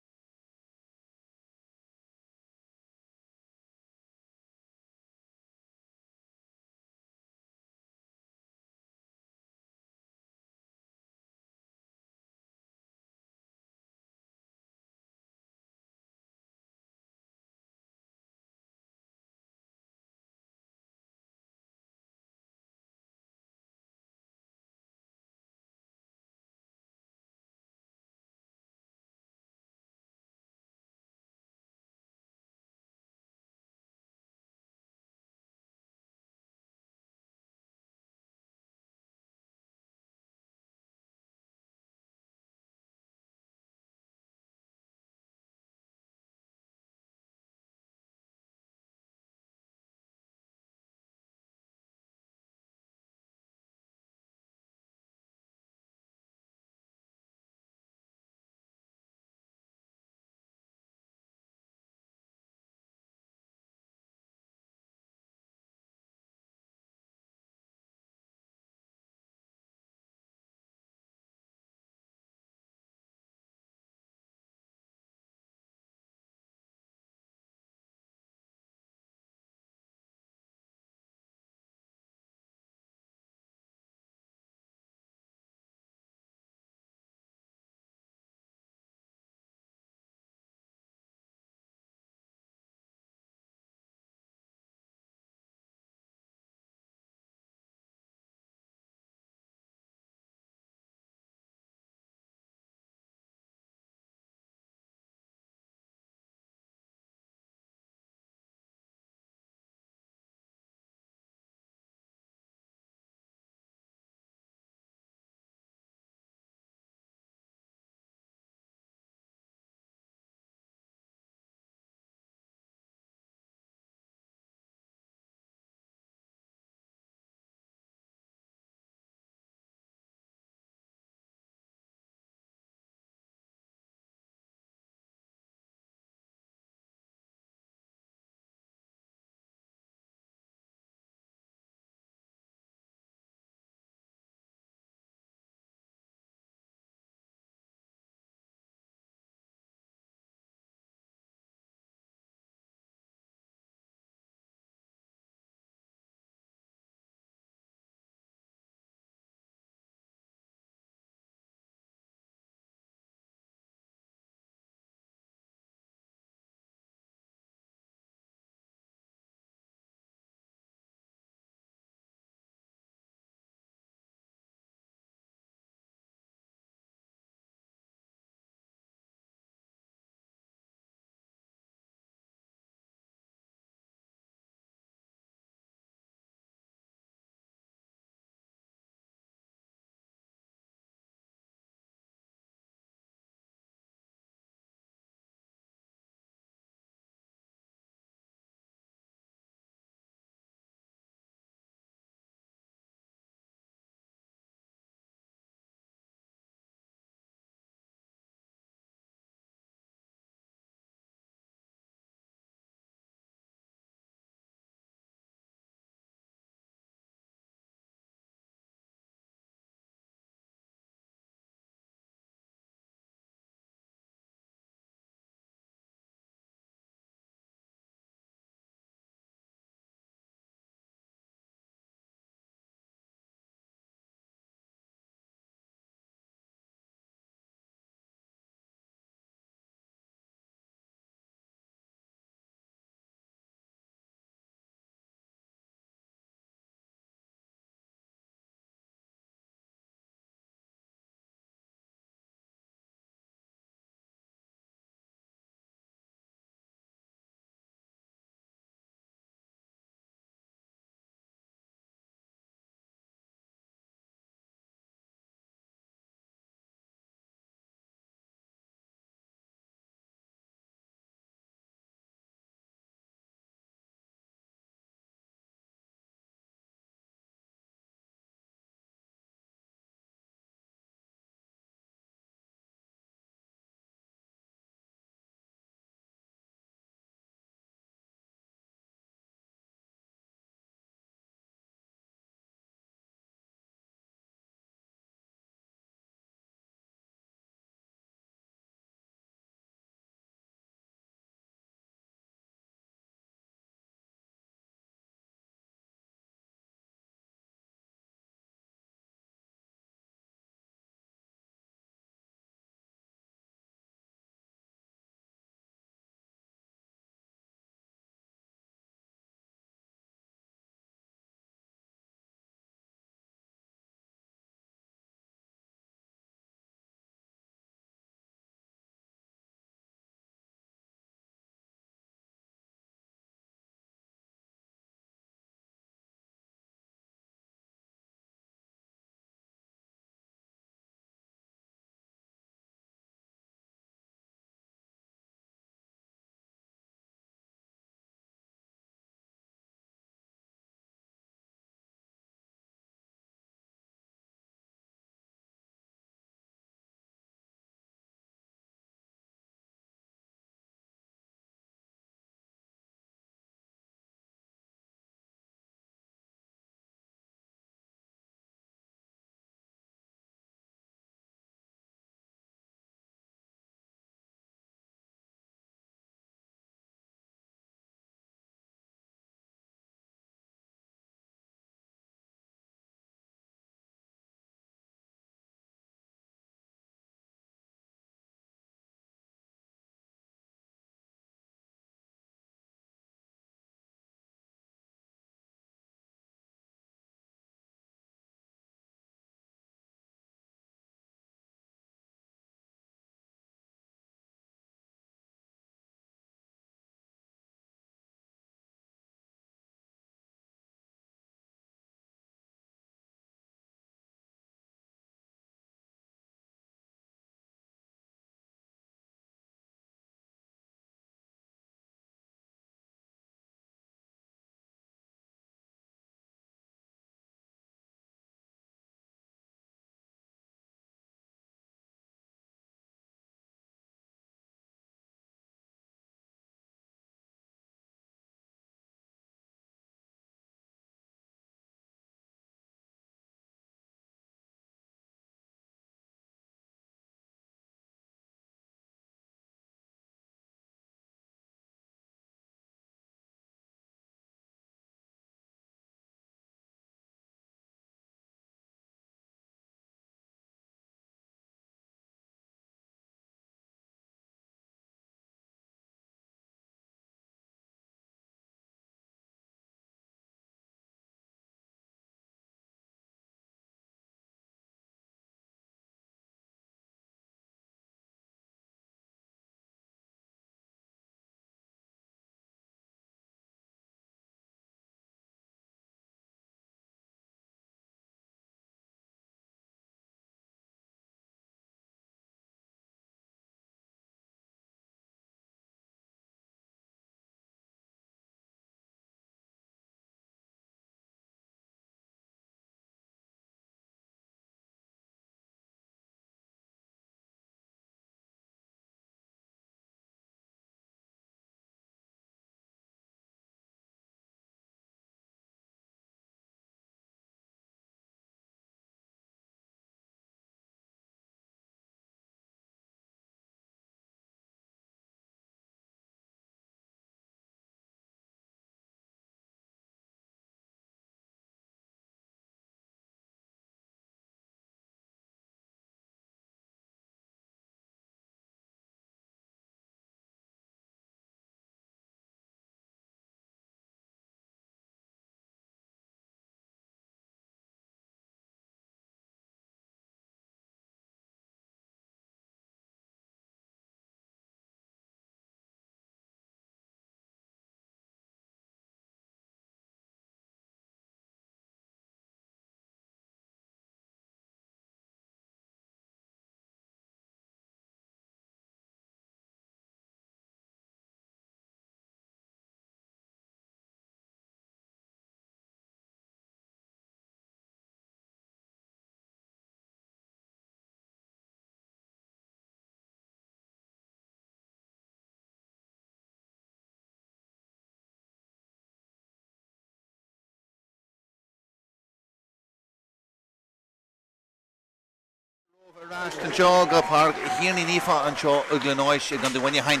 Ar ais anseo go Páirc Thiarnaí Naofa anseo i gCluain Eois i gContae Mhuineacháin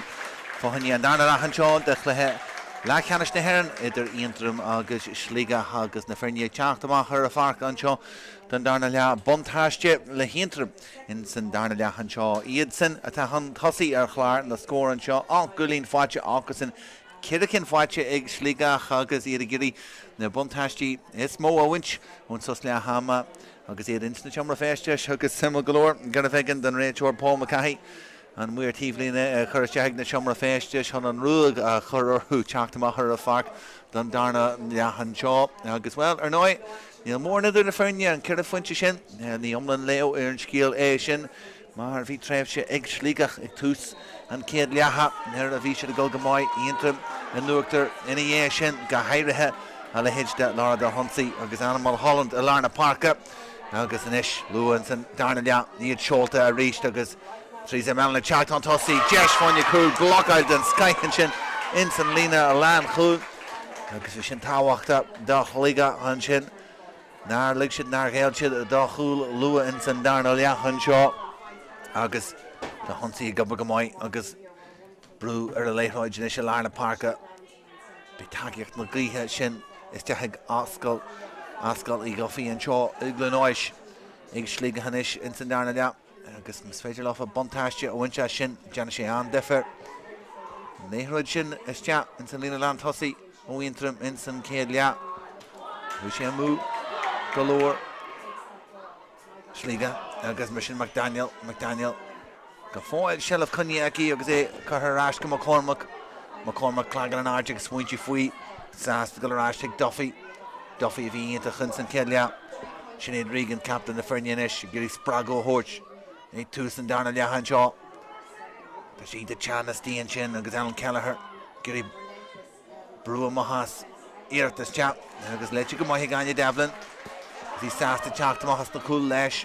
fá choinne an darna leath anseo de chluiche leathcheannais na hÉireann idir Aontroim agus Sligeach agus na foirne ag teacht amach ar an pháirc anseo don darna leath. Buntáiste le hAontroim ins an darna leath anseo. Iadsan atá chun tosaigh ar chlár na scór anseo 8 gcúilín faighte acusan, 4 cinn faighte ag Sligeach agus iad ag iarraidh na buntáistí is mó a bhaint ón sos leath ama. Agus iad ins na seomra feistis agus suimiúil go leor gurbh éigean don réiteoir Paul McCahey an maor taobhlíne a chur isteach ag na seomra feistis chun an ruaig a chur orthu teacht amach ar an pháirc don darna leath anseo. Agus, bhuel, ar ndóigh, níl mórán idir na foirne, an 4 phointe sin, ní iomlán léamh ar an scéal é sin. Mar bhí tréimhse ag Sligeach ag tús an chéad leatha nuair a bhí siad ag dul go maith, Aontroim in uachtar ina dhiaidh sin, go háirithe a leithéid de Laura Dulhunty agus Anna Mulholland i lár na páirce agus anois luath ins an darna leath iad seolta arís agus Teresa Mellon ag teacht chun tosaigh, deis fá choinne cúl, blocáil den scoith ansin ins an líne lánchúil agus bhí sin tábhachtach do Shligeach ansin. Nár lig siad, nár ghéill siad do chúl luath ins an darna leath anseo agus tá Dulhunty ag obair go maith agus brú ar an liathróid anois i lár na páirce. Beidh tacaíocht na gaoithe sin isteach ag Ascaill, Ascaill Uí Dhufaigh anseo i gCluain Eois ag Sligeach anois ins an darna leath. Agus más féidir leofa buntáiste a bhaint as sin, déanfaidh sé an-difear. An liathróid sin isteach ins an líne lántosaigh ó Aontroim ins an chéad leath. Bhí sé amú go leor. Sligeach agus mar sin McDaniel, McDaniel go fóill seilbh coinnithe aici agus é curtha ar ais go McCormack. McCormack cloigeann in airde ag smaointiú faoi, sásta dul ar ais chuig Duffy. Duffy a bhí iontach ins an chéad leath. Sinéad Regan, captaen na foirne anois, ag iarraidh spreagadh a thabhairt ag tús an darna leatha anseo. Tá sí iontach teann istigh ansin agus Ellen Kelleher ag iarraidh brú amach as iarracht isteach agus léite go maith ag Áine Devlin. Is í sásta teacht amach as na cúil leis.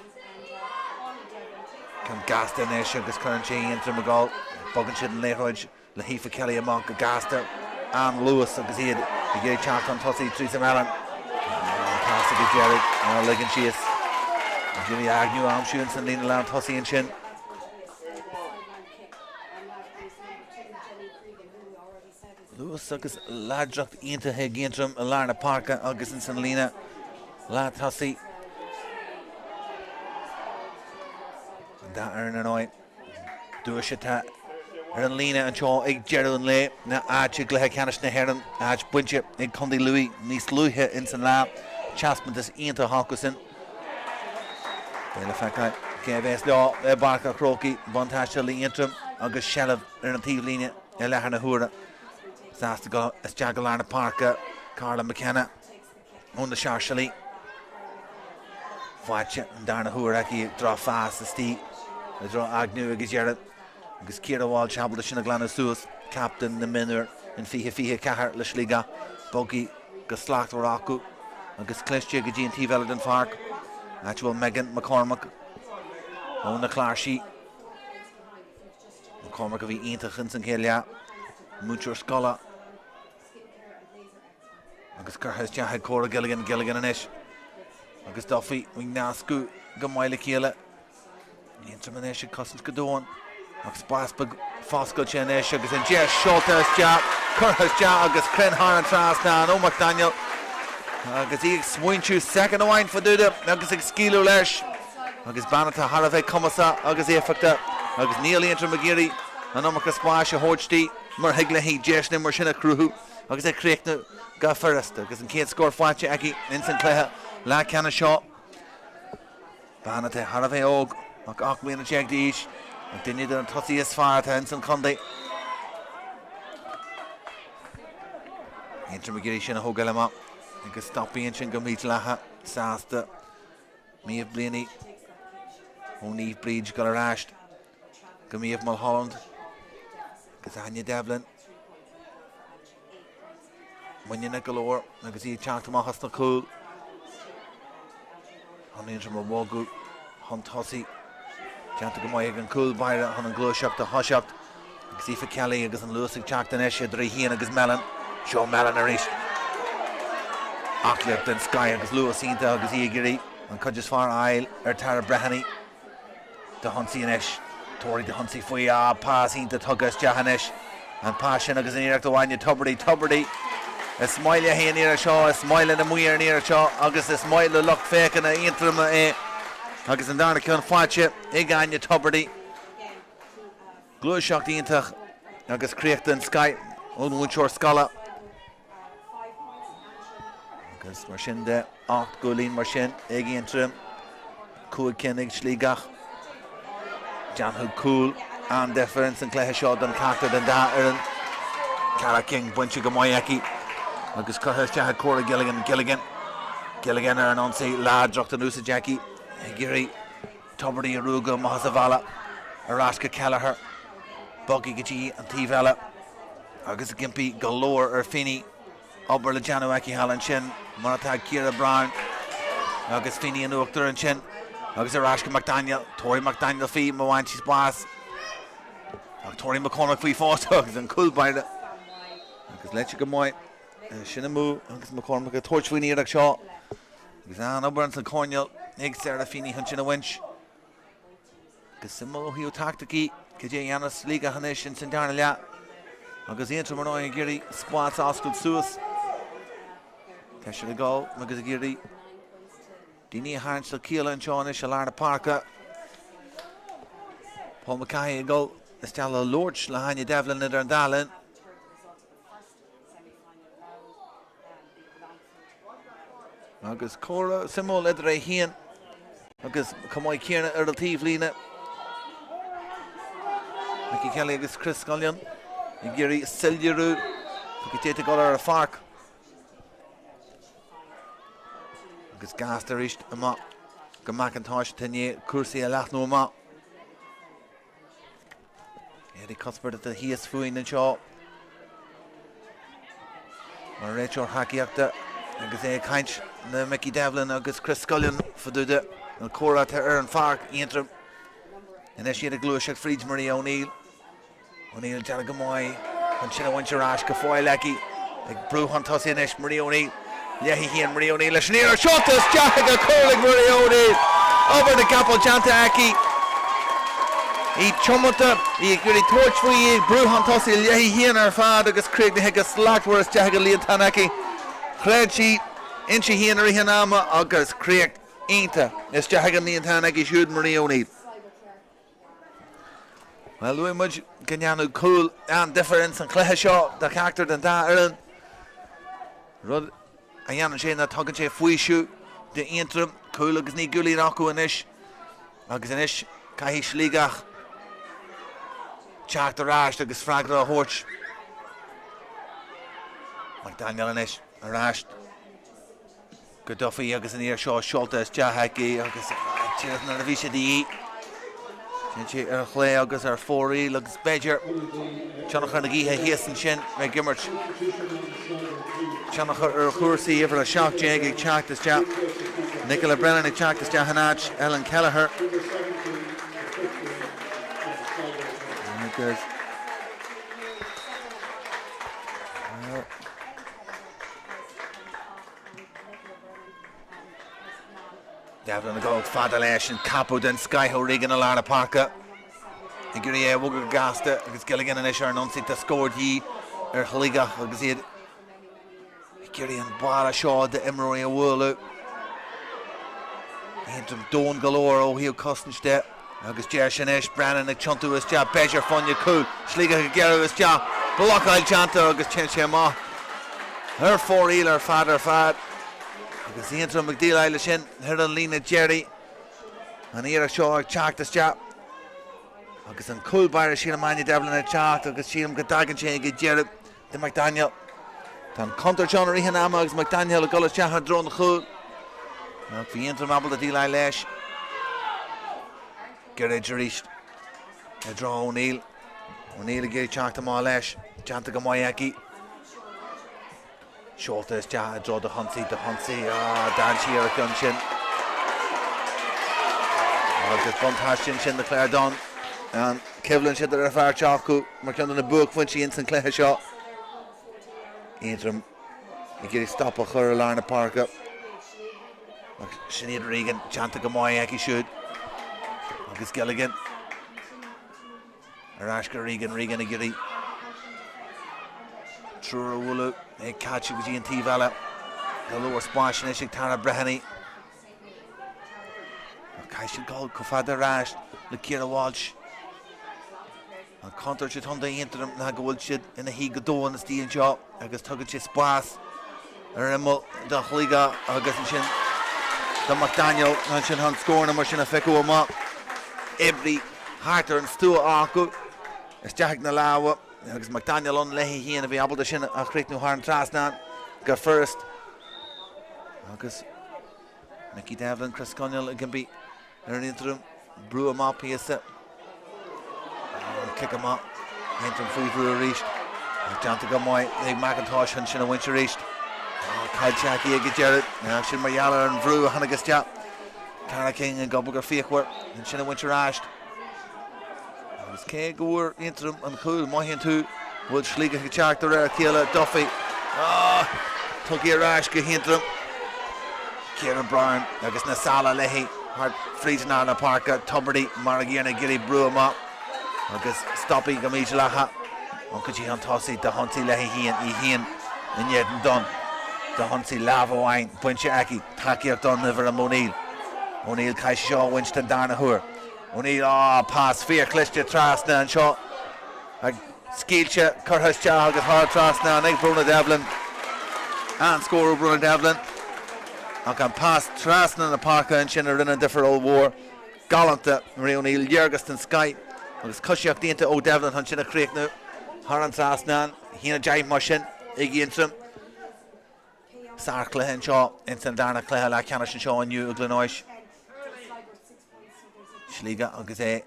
Ceann gasta anois agus cuireann sé Aontroim ag gabháil. Bogann siad an liathróid le hAoife Kelly amach go gasta, an-luas agus iad ag iarraidh teacht chun tosaigh Teresa Mellon. An pas ag deireadh á ligean síos. Ag iarraidh Agnew a aimsiú ins an líne lán tosaigh ansin. Luas agus láidreacht iontach ag Aontroim i lár na páirce agus ins an líne lán tosaigh. An dá fhoireann ar ndóigh. Duais atá ar an líne anseo ag deireadh an lae ná áit i gcluiche ceannais na hÉireann, áit bainte ag Contae Lú níos luaithe ins an lá. Taispeántas iontach acusan. Beidh le feiceáil cé a bheas leo i bPáirc an Chrócaigh. Buntáiste le Aontroim agus seilbh ar an taobhlíne i láthair na huaire. Sásta dul isteach go lár na páirce, Carla McKenna. Ó na Sáirséalaigh. Faighte an darna huair aici drochphas istigh i dtreo Agnew agus deireadh agus Ciara Walsh ábalta sin a ghlanadh suas, captaen na mionúr in 2024 le Sligeach, bogtha go slachtmhar acu agus cliste go dtí an taobh eile den pháirc, áit a bhfuil Megan McCormack ó na Cláirsigh. McCormack a bhí iontach ins an chéad leath, múinteoir scoile. Agus curtha isteach ag Cora Gilligan, Gilligan anois agus Duffy ag nascadh go maith le chéile. Aontroim anois ag cosaint go domhain ach spás beag foscailte anois agus an deis seolta isteach, curtha isteach agus cruinn thar an trasnán ó McDaniel agus í ag smaointiú soicind amháin fá dtaobh de agus ag scaoileadh leis agus bean atá thar a bheith cumasach agus éifeachtach agus níl Aontroim ag iarraidh an iomarca spáis a thabhairt di mar thig léi deiseanna mar sin a chruthú. agus é críochnú go furasta agus an chéad scór faighte aici ins an cluiche leathcheannais seo. Bean atá thar a bheith óg, ach 18 mbliana d'aois, ach duine de na tosaithe is fearr atá ins an chontae. Aontroim ag iarraidh sin a thógáil amach agus stopaí ansin go mídhleathach, sásta. Méabh Blaney ó Naomh Bríd dul ar ais go Méabh Mulholland agus Áine Devlin. Muiníneach go leor agus í ag teacht amach as na cúil. Chun Aontroim a bhogadh chun tosaigh. Déanta go maith ag an cúl báire chun an ghluaiseacht a thoiseacht. Agus Aoife Kelly agus an luas ag teacht anois idir í féin agus Mellon. Seo Mellon arís. Aclaíocht den scoith agus luas iontach agus í ag iarraidh an cuid is fearr a fháil ar Tara Breheny. D'ionsaí anois. Tabharfaidh d'ionsaí faoi. Ah, pas iontach tugtha isteach anois. An pas sin agus an iarracht ó Áine Tubridy. Tubridy. Is maith léi an iarracht seo, is maith le na maoir an iarracht seo agus is maith le lucht féachana Aontroma é. Agus an darna ceann faighte ag Áine Tubridy. Gluaiseacht iontach agus críoch den scoith ón mhúinteoir scoile. Agus mar sin de, 8 gcúilín mar sin ag Aontroim, 5 cinn ag Sligeach. Déanfaidh cúl an-difear ins an cluiche seo don cheachtar den dá fhoireann. Cara King bainte go maith aici agus curtha isteach ag Cora Gilligan. Gilligan, Gilligan ar an ionsaí, láidreacht in úsáid aici ag iarraidh Tubridy a ruaigeadh amach as a bhealach ar ais go Kelleher. Bogtha go dtí an taobh eile agus ag impí go leor ar Feeney. Obair le déanamh aici thall ansin mar atá ag Ciara Brown agus Feeney in uachtar ansin agus ar ais go McDaniel. Tabharfaidh McDaniel faoi má bhain sí spás ach tabharfaidh McCormack faoi fosta agus an cúl báire agus léite go maith. Sin amú agus McCormack ag tabhairt faoin iarracht seo. Agus an-obair ins an choirnéal ag Sarah Feeney chun sin a bhaint. Go suimiúil ó thaobh taicticí, cad é a dhéanfas Sligeach anois ins an darna leath agus Aontroim ar ndóigh ag iarraidh spás a oscailt suas. Tá siad ag dul agus ag iarraidh daoine a tharraingt le chéile anseo anois i lár na páirce. Paul McCahey ag dul isteach le labhairt le hÁine Devlin idir an dá linn. Agus comhrá suimiúil idir é féin agus chomh maith céanna ar an taobhlíne. Mickey Kelly agus Chris Scullion ag iarraidh soiléiriú cad é atá ag dul ar an pháirc. Agus gasta arís amach go McIntosh atá i ndiaidh cúrsaí a leathnú amach. Eddie Cuthbert atá thíos fúinn anseo mar réiteoir tacaíochta agus é ag caint le Mickey Devlin agus Chris Scullion fá dtaobh de an comhrá atá ar an pháirc. Aontroim anois iad ag gluaiseacht fríd Maria O'Neill. O'Neill déanamh go maith chun sin a bhaint ar ais go fóill aici. Ag brú chun tosaigh anois Maria O'Neill. Léi féin Maria O'Neill leis an iarracht seolta isteach ag an cúl ag Maria O'Neill. Obair na gcapall déanta aici. Í tiomanta, í ag iarraidh tabhairt faoi, í ag brú chun tosaigh léi féin ar fad agus críochnaithe go slachtmhar isteach ag an líontán aici. Chreid sí inti féin i rith an ama agus críoch iontach isteach ag an líontán aici siúd Maria O'Neill. Bhuel, luaigh muid go ndéanfadh cúl an-difear ins an chluiche seo do cheachtar den dá fhoireann. Rud a dhéanann sé ná tugann sé faoiseamh d'Aontroim, cúl agus 9 gcúilín acu anois. Agus anois caithfidh Sligeach teacht ar ais agus freagra a thabhairt. McDaniel anois ar ais. Go Duffy agus an iarracht seo seolta isteach aici agus díreach nuair a bhí sé de dhíth. Téann sé ar chlé agus ar fóraoil agus b'fhéidir tionchar na gaoithe thíos ansin ag imirt tionchar ar chúrsaí. Uimhir 17 ag teacht isteach. Nicola Brennan ag teacht isteach in áit Ellen Kelleher. Agus Devlin ag dul fada leis an ceapadh den scoith ó Regan i lár na páirce. Ag iarraidh é a bhogadh go gasta agus Gilligan anois ar an ionsaí. Tá scór de dhíth ar Shligeach agus iad ag iarraidh an balla seo d'imreoirí a bhualadh. Aontroim domhain go leor ó thaobh cosaint de. Agus deis anois, Brennan ag tiontú isteach, b'fhéidir fá choinne cúl, Sligeach ag gearradh isteach, blocáil déanta agus téann sé amach ar fóraoil ar fad ar fad. Agus Aontroim ag déileáil leis sin ar an líne deiridh. An iarracht seo ag teacht isteach agus an cúl báire sílim Áine Devlin ag teacht agus sílim go dtagann sé ag an deireadh do McDaniel. Tá an contúirt ann i rith an ama agus McDaniel ag dul isteach i dtreo an chúil. Ach bhí Aontroim ábalta déileáil leis. Gairid arís i dtreo O'Neill. O'Neill ag iarraidh teacht amach leis. Déanta go maith aici. Seolta isteach i dtreo Dehoncy, Dehoncy, ah, d'fhan sí ar a ceann sin. Agus buntáiste ansin do Clare Dunne. An choimhlint idir an bheirt acu mar cheann de na buaicphointí ins an chluiche seo. Aontroim ag iarraidh stop a chur i lár na páirce. Ach Sinéad Regan déanta go maith aici siúd. Agus Gilligan ar ais go Regan, Regan ag iarraidh triúr a bhualadh, é caite go dtí an taobh eile. Go leor spáis anois ag Tara Breheny. Ach caithfidh siad dul chomh fada ar ais le Ciara Walsh. An chontúirt atá ann d'Aontroim ná go bhfuil siad ina shuí go domhain istigh anseo agus tugann sé spás ar an imeall do Shligeach agus ansin do McDaniel ansin chun scóranna mar sin a phiocadh amach. Oibrithe thart ar an stua acu isteach ag na lámha agus McDaniel ann léi féin a bhí ábalta sin a chríochnú thar an trasnán go furast agus Mickey Devlin, Chris Conwell ag impí ar an Aontroim brú amach píosa. An cic amach. Aontroim faoi bhrú arís. Déanta go maith ag McIntosh ansin a bhaint arís. Caillte aici ag an deireadh. Sin mar gheall ar an bhrú a tháinig isteach. Tara King ag obair go fíochmhar ansin a bhaint ar ais. Agus cé go bhfuair Aontroim an chúl, mothaíonn tú go bhfuil Sligeach ag teacht de réir a chéile. Duffy. Tugtha ar ais go hAontroim. Ciara Brown agus na sála léi thart fríd lár na páirce. Tubridy mar an gcéanna ag iarraidh brú amach agus stoptha go mídhleathach. Go dtí chun tosaigh d'ionsaí léi féin, í féin in éadan Dunne. D'ionsaí lámh amháin bainte aici. Tacaíocht don uimhir 1 O'Neill. O'Neill caithfidh sí seo a bhaint den darna huair. O'Neill, ah, pas fíorchliste trasna anseo. Scaoilte, curtha isteach agus thar an trasnán ag Brona Devlin. An-scór ó Brona Devlin. Ach an pas trasna na páirce ansin a rinne an difear ollmhór. Galánta, Marie O'Neill, léargas den scoith agus coisíocht iontach ó Devlin chun sin a chríochnú thar an trasnán. 1-10 mar sin ag Aontroim. Sárchluiche anseo ins an darna cluiche leathcheannais anseo inniu i gCluain Eois. Sligeach agus é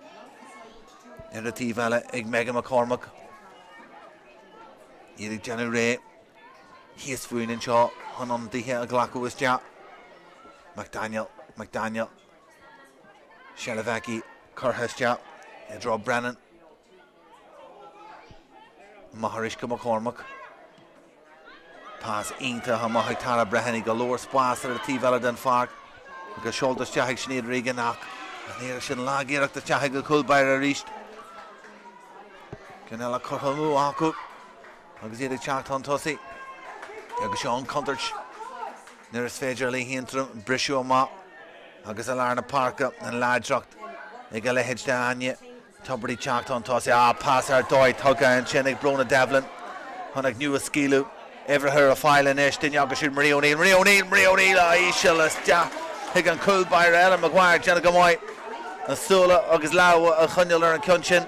ar an taobh eile ag Megan McCormack. Iad ag déanamh réidh thíos fúinn anseo chun ionadaithe a ghlacadh isteach. McDaniel, McDaniel. Seilbh aici curtha isteach i dtreo Brennan. Amach arís go McCormack. Pas iontach amach ag Tara Breheny, go leor spás ar an taobh eile den pháirc agus seolta isteach ag Sinéad Regan ach an iarraidh sin lag-iarracht isteach ag an chúl báire arís. Ceann eile curtha amú acu agus iad ag teacht chun tosaigh. Agus seo an chontúirt nuair is féidir le hAontroim briseadh amach agus i lár na páirce an láidreacht ag a leithéid de Áine. Tubridy teacht chun tosaigh. Ah, pas ar dóigh tugtha ansin ag Brona Devlin chun a scaoileadh. Uimhir ar fáil anois, duine acu siúd Marie O'Neill. Marie O'Neill! Marie O'Neill! Ah, íseal isteach chuig an cúl báire Ellen Maguire ag déanamh go maith na súile agus lámha a choinneáil ar an ceann sin.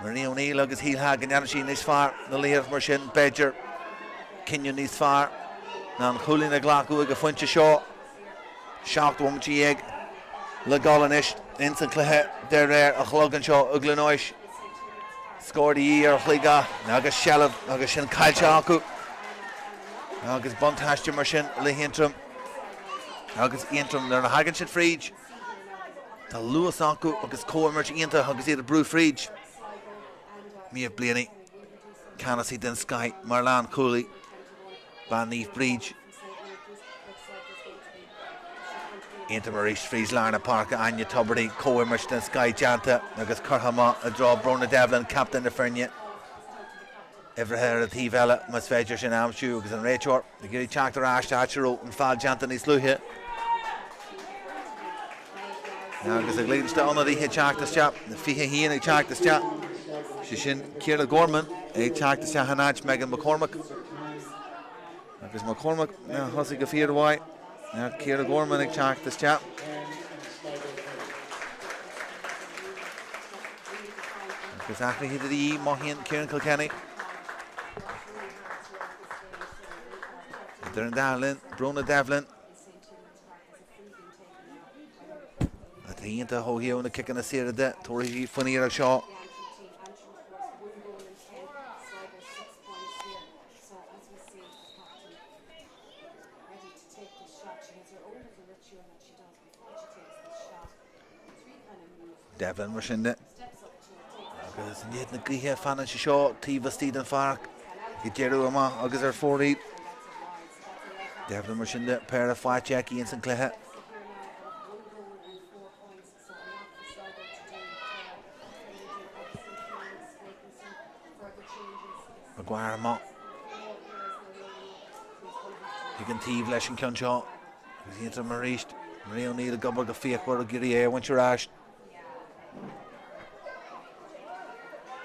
Marie O'Neill agus shílfeá go ndéanann sí níos fearr na liathróid mar sin, b'fhéidir cinneadh níos fearr ná an chúilín a ghlacadh ag an phointe seo. 17 bhomaite le dul anois ins an chluiche de réir an chlog anseo i gCluain Eois. Scór de dhíth ar Shligeach agus seilbh agus sin caillte acu agus buntáiste mar sin le hAontroim agus Aontroim nuair a thagann siad fríd tá luas acu agus comhimirt iontach agus iad ag brú fríd. Méabh Blaney, ceannasaí den scoith mar lánchúlaí, bean Naomh Bríd. Aontroim arís fríd lár na páirce, Áine Tubridy, comhimirt den scoith déanta agus curtha amach i dtreo Brona Devlin, captaen na foirne. Uimhreacha ar an taobh eile más féidir sin a aimsiú agus an réiteoir ag iarraidh teacht ar ais áit a raibh an feall déanta níos luaithe. Agus ag ligint d'ionadaithe teacht isteach, na 21 ag teacht isteach. Sé sin Ciara Gorman ag teacht isteach in áit Megan McCormack. Agus McCormack a thosaigh go fíormhaith. Ciara Gorman ag teacht isteach. Agus athruithe de dhíth, mothaíonn Ciarán Kilkenny. Idir an dá linn, Brona Devlin. Atá iontach ó thaobh na ciceanna saora de, tabharfaidh sí faoin iarracht seo. Devlin mar sin de. Agus in éadan na gaoithe fanann sé seo taobh istigh den pháirc ag deireadh amach agus ar fóraoil. Devlin mar sin de péire faighte aici ins an cluiche. Maguire amach ag an taobh leis an ceann seo agus Aontroim arís. Marie O'Neill ag obair go fíochmhar ag iarraidh é a bhaint ar ais.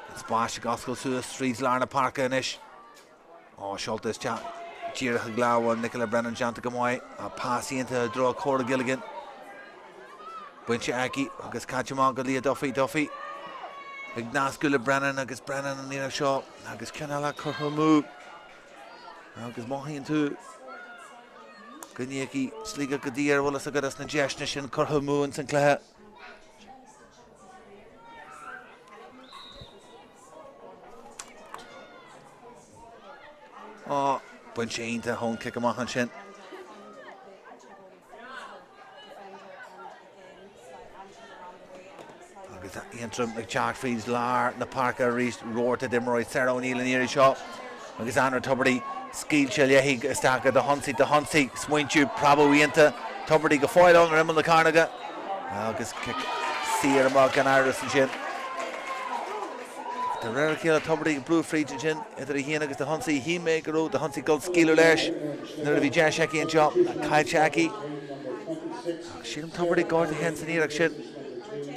An spás ag oscailt suas tríd lár na páirce anois. Á, seolta isteach díreach ag lámha Nicola Brennan déanta go maith. Tá pas iontach i dtreo Cora Gilligan. Bainte aici agus caite amach go Leah Duffy. Duffy ag nascadh le Brennan agus Brennan an iarraidh seo agus ceann eile curtha amú. Agus mothaíonn tú go n-íocfaidh Sligeach go daor, bhfuil fhios agat, as na deiseanna sin curtha amú ins an cluiche. Á, bainte iontach ón cic amach ansin. Agus Aontroim ag teacht fríd lár na páirce arís, rabharta d'imreoirí Sarah O'Neill an iarraidh seo agus Anna Tubridy scaoilte léi isteach go Dehoncy, Dehoncy smaointiú preabadh iontach Tubridy go fóill ann ar imeall na cearnóige agus cic saor amach gan amhras ansin. De réir a chéile Tubridy ag brú fríd ansin idir í féin agus Dehoncy. Shíl mé go raibh Dehoncy ag dul scaoileadh leis nuair a bhí deis aici anseo ach caillte aici. Ach sílim Tubridy gortaithe san iarracht sin.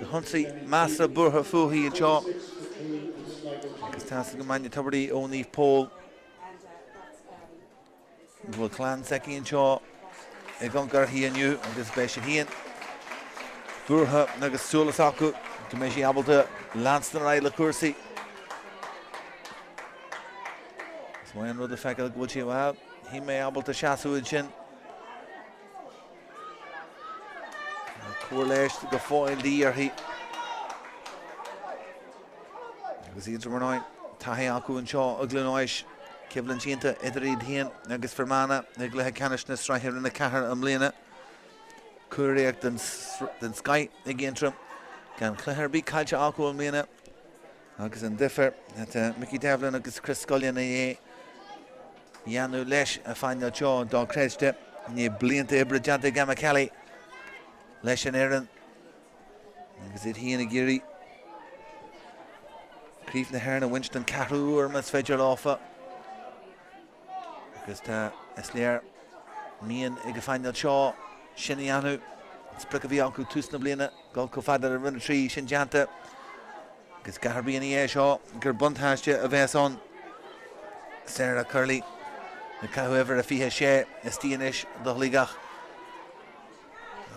Dehoncy measartha buartha fúithi anseo. Agus tá 's agam Áine Tubridy ó Naomh Pól. Go bhfuil clann s'aici anseo ag amharc uirthi inniu agus beidh siad féin buartha agus súil acu go mbeidh sí ábalta leanstan ar aghaidh le cúrsaí. Is maith an rud le feiceáil go bhfuil sí, bhuel, shíl mé ábalta seasamh ansin. Cóir leighis go fóill de dhíth uirthi. Agus Aontroim ar ndóigh, taithí acu anseo i gCluain Eois, coimhlint iontach idir iad féin agus Fear Manach i gcluiche ceannais na sraithe Roinn 4 i mbliana. Curiarracht den scoith ag Aontroim, gan cluiche ar bith caillte acu i mbliana agus an difear atá Mickey Devlin agus Chris Scullion i ndiaidh a dhéanamh leis an phainéal seo dochreidte i ndiaidh blianta oibre déanta ag Emma Kelly leis an fhoireann. Agus iad féin ag iarraidh Craobh na hÉireann a bhaint den ceathrú huair más féidir leofa. Agus tá, is léir, mian ag an phainéal seo sin a dhéanamh. An sprioc a bhí acu tús na bliana, dul chomh fada le Roinn 3, sin déanta. Agus gach ar bith ina dhiaidh seo gur buntáiste a bheas ann. Sarah Curley ag caitheamh uimhir a 26 istigh anois do Shligeach.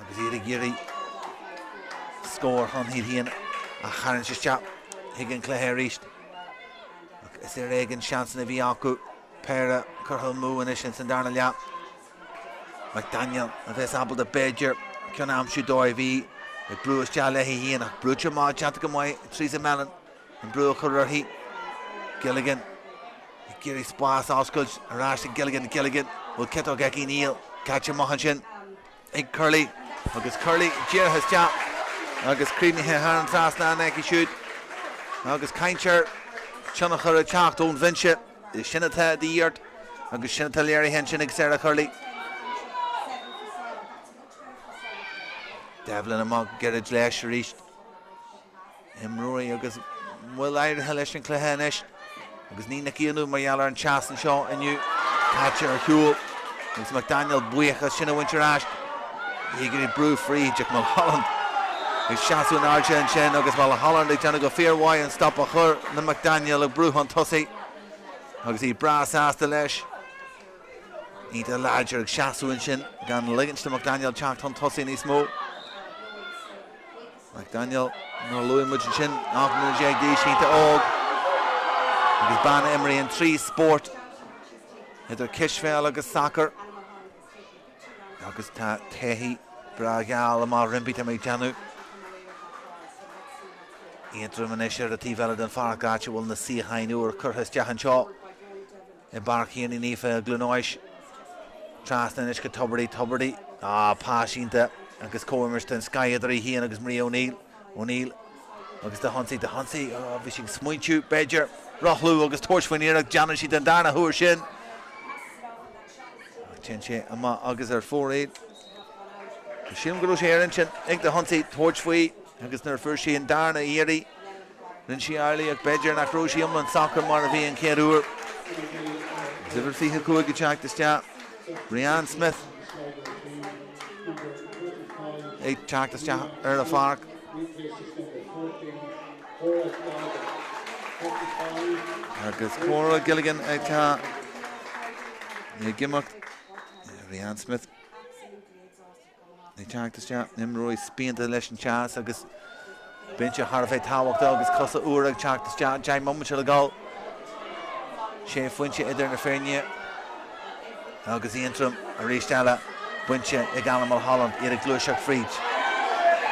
Agus iad ag iarraidh scór chun iad féin a tharraingt isteach chuig an cluiche arís. Ach is ar éigean seansanna a bhí acu. Péire curtha amú anois ins an darna leath. McDaniel a bheas ábalta b'fhéidir ceann a aimsiú dóibh. Í ag brú isteach léi féin ach brúite amach déanta go maith Teresa Mellon an brú a chur uirthi. Gilligan ag iarraidh spás a oscailt ar ais ag Gilligan. Gilligan bhfuil ciotóg aici? Níl. Caite amach ansin ag Curley agus Curley díreach isteach agus críochnaithe thar an trasnán aici siúd agus caint ar tionchar ag teacht ón bhinse. Sin atá de dhíth ort agus sin atá léirithe ansin ag Sarah Curley. Devlin amach gairid leis arís. Imreoirí agus moill áirithe leis an chluiche anois agus ní nach ionadh mar gheall ar an teas anseo inniu. Caite ar shiúl agus McDaniel buíoch as sin a bhaint ar ais. Í ag iarraidh brú fríd ach Mulholland ag seasamh in airde ansin agus Mulholland ag déanamh go fíormhaith an stop a chur le McDaniel ag brú chun tosaigh agus í breá sásta leis. Iontach láidir ag seasamh ansin gan ligint do McDaniel teacht chun tosaigh níos mó. McDaniel, mar a luaigh muid ansin, 18 mbliana d'aois, iontach óg agus bean a imríonn 3 spórt idir cispheil agus sacar agus tá taithí breá gheal amach roimpi, tá mé ag déanamh. Aontroim anois ar an taobh eile den pháirc áit a bhfuil na suíocháin úr curtha isteach anseo. I bPáirc Thiarnaí Naofa i gCluain Eois. Trasna anois go Tubridy, Tubridy, ah, pas iontach agus comhimirt den scoith idir í féin agus Marie O'Neill, O'Neill agus Dehoncy, Dehoncy, oh, bhí sí ag smaointiú, b'fhéidir, rothlú agus tabhairt faoin iarracht, déanann sí den darna huair sin. Ach téann sé amach agus ar fóraoil. Sílim go raibh sé ar intinn ag Dehoncy tabhairt faoi agus nuair a fuair sí an darna iarraidh, Rinne sí amhlaidh ach b'fhéidir nach raibh sí iomlán socair mar a bhí an chéad uair. Agus uimhir 25 ag teacht isteach, Brianne Smith ag teacht isteach ar an pháirc. Agus Cora Gilligan atá ag imeacht. Brianne Smith ag teacht isteach, imreoirí spíonta leis an teas agus binse thar a bheith tábhachtach agus cosa úra ag teacht isteach. 10 mbomaite le gabháil. Sé phointe idir na foirne agus Aontroim arís eile bainte ag Alan Mulholland, iad ag gluaiseacht fríd.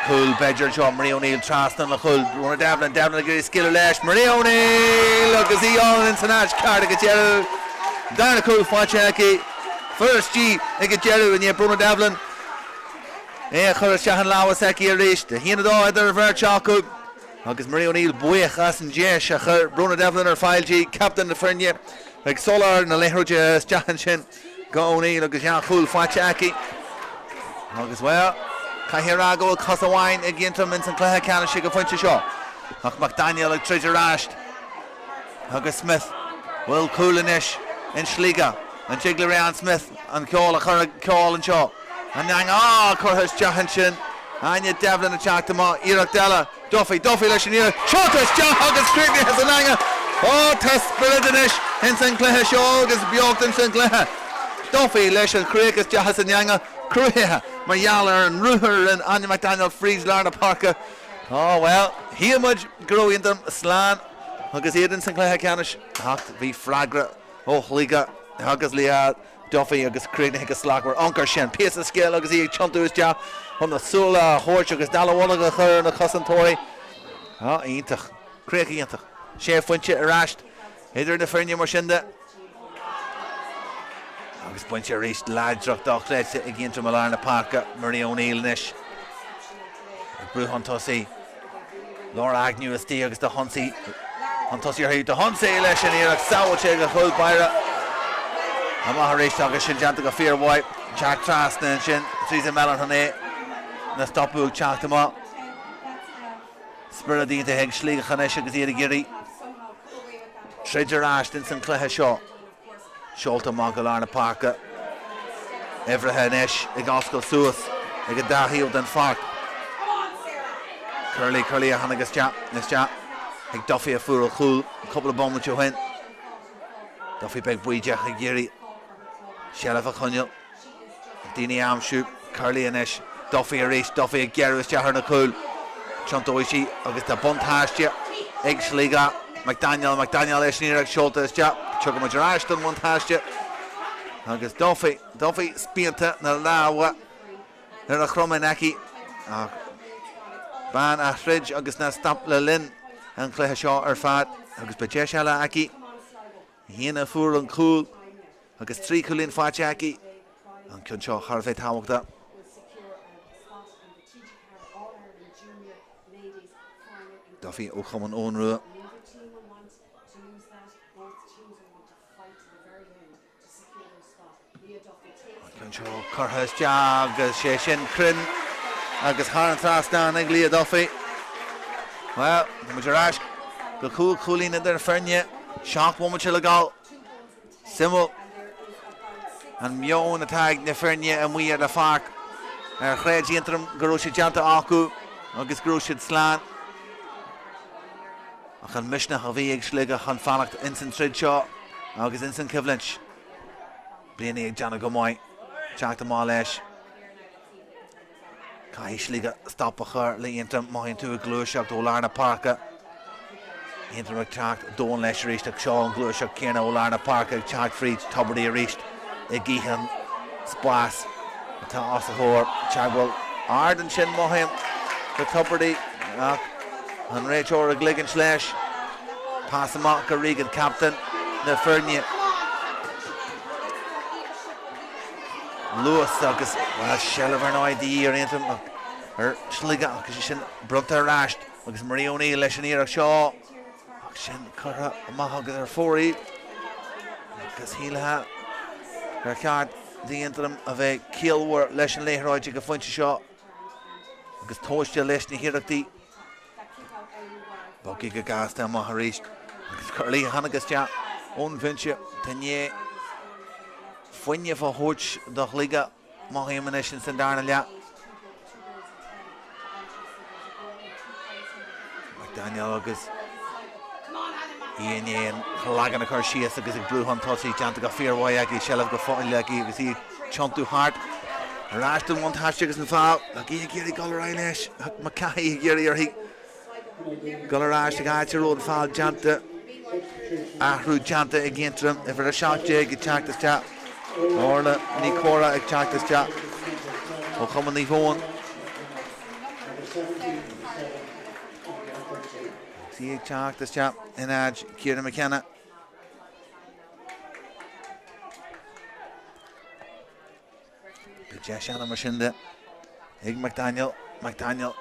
Cúl b'fhéidir anseo, Marie O'Neill trasna an chúil, Rhona Devlin, Devlin ag iarraidh scaoileadh leis, Marie O'Neill agus í ann ins an áit ceart ag an deireadh. Darna cúl faighte aici. Fuirist ag an deireadh i ndiaidh Bronagh Devlin é a chur isteach an lámha s'aici arís. 1-2 idir an bheirt acu agus Marie O'Neill buíoch as an deis a chuir Bronagh Devlin ar fáil di, captaen na foirne, ag soláthar na liathróide isteach ansin go O'Neill agus dhá chúl faighte aici. Agus, bhuel, caithfidh a rá go bhfuil cos amháin ag Aontroim ins an cluiche ceannais ag an phointe seo. Ach McDaniel ag troid ar ais. Agus Smith, bhfuil cúl anois in Sligeach? An dtig le Rhianne Smith an ceol a chur ag ceol anseo? An eanga á curtha isteach ansin. Áine Devlin ag teacht amach. Iarracht eile. Duffy, Duffy leis an iarracht. Seolta isteach agus críochnaithe san eanga. Ó, tá spiorad anois ins an gcluiche seo agus beocht ins an gcluiche. Duffy leis an chríoch isteach san eanga. Cruthaithe mar gheall ar an ruathar a rinne Áine McDaniel fríd lár na páirce. Ó, bhuel, shíl muid go raibh Aontroim slán. Agus iad ins an chluiche ceannais ach bhí freagra ó Shligeach agus Leah Duffy agus críochnaithe go slachtmhar. Amharc air sin, píosa scil agus í ag tiontú isteach chun na súile a thabhairt agus dallamullóg a chur ar na cosantóirí. Á, iontach. Críoch iontach. Sé phointe ar ais idir na foirne mar sin de. Agus bainte arís láidreacht dochreidte ag Aontroim i lár na páirce, Marie O'Neill anois ag brú chun tosaigh. Laura Agnew istigh agus d'ionsaigh chun tosaigh uirthi. D'ionsaigh leis an iarracht sábháilte ag an chúl báire. Amach arís agus sin déanta go fíormhaith. Teacht trasna ansin. Teresa Mellon chun é a stopadh ag teacht amach. Spiorad iontach ag Sligeach anois agus iad ag iarraidh troid ar ais ins an chluiche seo. Seolta amach go lár na páirce. Uimhreacha anois ag oscailt suas ag an dá thaobh den pháirc. Curley, Curley a tháinig isteach, isteach ag Duffy a fuair an chúl cúpla bomaite ó shin. Duffy beag baoideach ag iarraidh seilbh a choinneáil. Daoine a aimsiú. Curley anois. Duffy arís. Duffy ag gearradh isteach ar na cúil. Tiontóidh sí agus tá buntáiste ag Sligeach. McDaniel, McDaniel leis an iarracht seolta isteach. Tiocfaidh muid ar ais don bhuntáiste. Agus Duffy, Duffy spíonta na lámha ar a chromán aici. Ach bean a throid agus nár stop le linn an chluiche seo ar fad. Agus beidh deis eile aici. Í féin a fuair an cúl. Agus 3 chúilín faighte aici, an ceann seo thar a bheith tábhachtach. Duffy ó Chumann Eoghan Rua. An ceann seo curtha isteach agus sé sin cruinn agus thar an trasnán ag Leah Duffy. Bhuel, tá muid ar ais go 5 chúilín idir na foirne, 7 bhomaite le gabháil. Suimiúil an meon atá ag na foirne amuigh ar an pháirc. Ar chreid Aontroim go raibh sé déanta acu agus go raibh siad slán? Ach an misneach a bhí ag Sligeach chun fanacht ins an troid seo agus ins an choimhlint. Blaney ag déanamh go maith, teacht amach leis. Caithfidh Sligeach stop a chur le Aontroim. Mothaíonn tú ag gluaiseacht ó lár na páirce. Aontroim ag teacht domhain leis arís ach seo an ghluaiseacht céanna ó lár na páirce ag teacht fríd Tubridy arís ag ithe an spás atá os a chomhair. Teagmháil ard ansin mothaím do Tubridy ach an réiteoir ag ligint leis. Pas amach go Regan, captaen na foirne. Luas agus, bhuel, seilbh ar ndóigh de dhíth ar Aontroim ach ar Shligeach agus é sin bronnta ar ais agus Marie O'Neill leis an iarracht seo ach sin curtha amach agus ar fóraoil agus shílfeá gur cheart d'Aontroim a bheith ciallmhar leis an liathróid ag an phointe seo agus tomhaiste leis na hiarrachtaí. Bogtha go gasta amach arís agus Curley a tháinig isteach. ón bhinse atá i ndiaidh fuinneamh a thabhairt do Shligeach, mothaím anois ins an darna leath. McDaniel agus í i ndiaidh an cloigeann a chur síos agus ag brú chun tosaigh, déanta go fíormhaith aici, seilbh go fóill aici agus í ag tiontú thart. Ar ais don bhuntáiste agus an feall ach í ag iarraidh dul ar aghaidh leis. McCahey ag iarraidh uirthi dul ar ais ag áit a raibh an feall déanta. Athrú déanta ag Aontroim, uimhir 17 ag teacht isteach. Orla Ní Chorra ag teacht isteach ó Chumann Naomh Eoin. Agus í ag teacht isteach in áit Ciara McKenna. Beidh deis eile mar sin de ag McDaniel. McDaniel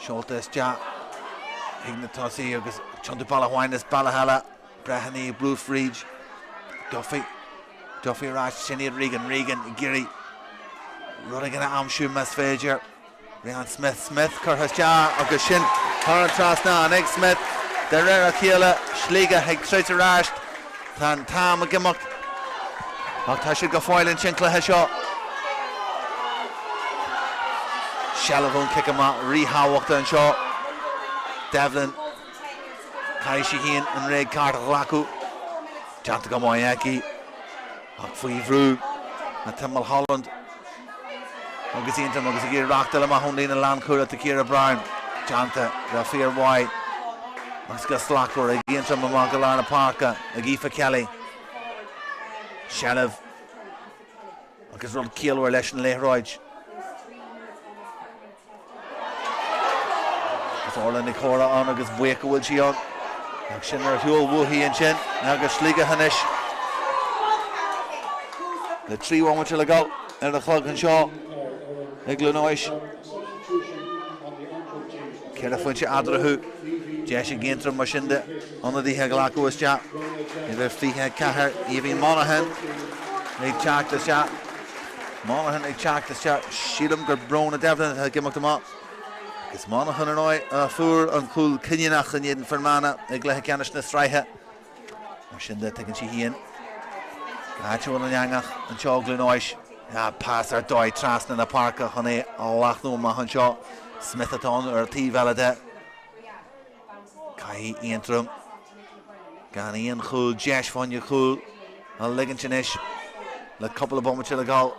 seolta isteach chuig na tosaithe agus tiontú bealach amháin is bealach eile. Breheny ag brú fríd. Duffy. Duffy ar ais. Sinéad Regan. Regan ag iarraidh rud éigin a aimsiú más féidir. Rhian Smith, Smith curtha isteach agus sin thar an trasnán ag Smith. De réir a chéile, Sligeach ag troid ar ais. Tá an t-am ag imeacht ach tá siad go fóill ins an cluiche seo. Seilbh ón cic amach ríthábhachtach anseo. Devlin, caithfidh sí féin an red card a ghlacadh. Déanta go maith aici ach faoi bhrú atá Mulholland. Agus Aontroim agus ag iarraidh reáchtáil amach ón líne lánchúil atá Ciara Brown. Déanta go fíormhaith agus go slachtmhar ag Aontroim amach go lár na páirce ag Aoife Kelly. Seilbh agus rud ciallmhar leis an liathróid. Agus Orla Nic Chorra ann agus buíoch go bhfuil sí ann. Ach sin ar shiúl uaithi ansin agus Sligeach anois le 3 bhomaite le dul ar an chlog anseo i gCluain Eois. Ceithre phointe eatarthu. Deis ag Aontroim mar sin de ionadaithe a ghlacadh isteach. Uimhir 24, Aoibhín Monaghan ag teacht isteach. Monaghan ag teacht isteach. Sílim gur Bróna Devlin atá ag imeacht amach. Agus Monaghan ar ndóigh a fuair an cúl cinniúnach in éadan Fir Manach i gcluiche ceannais na sraithe. Mar sin de, tuigeann sí féin cá háit a bhfuil an eangach anseo i gCluain Eois. Pas ar dóigh trasna na páirce chun é a leathnú amach anseo. Smith atá ann ar an taobh eile de. Caithfidh Aontroim gan aon chúl, deis fá choinne cúl a ligint anois le cúpla bomaite le dhul.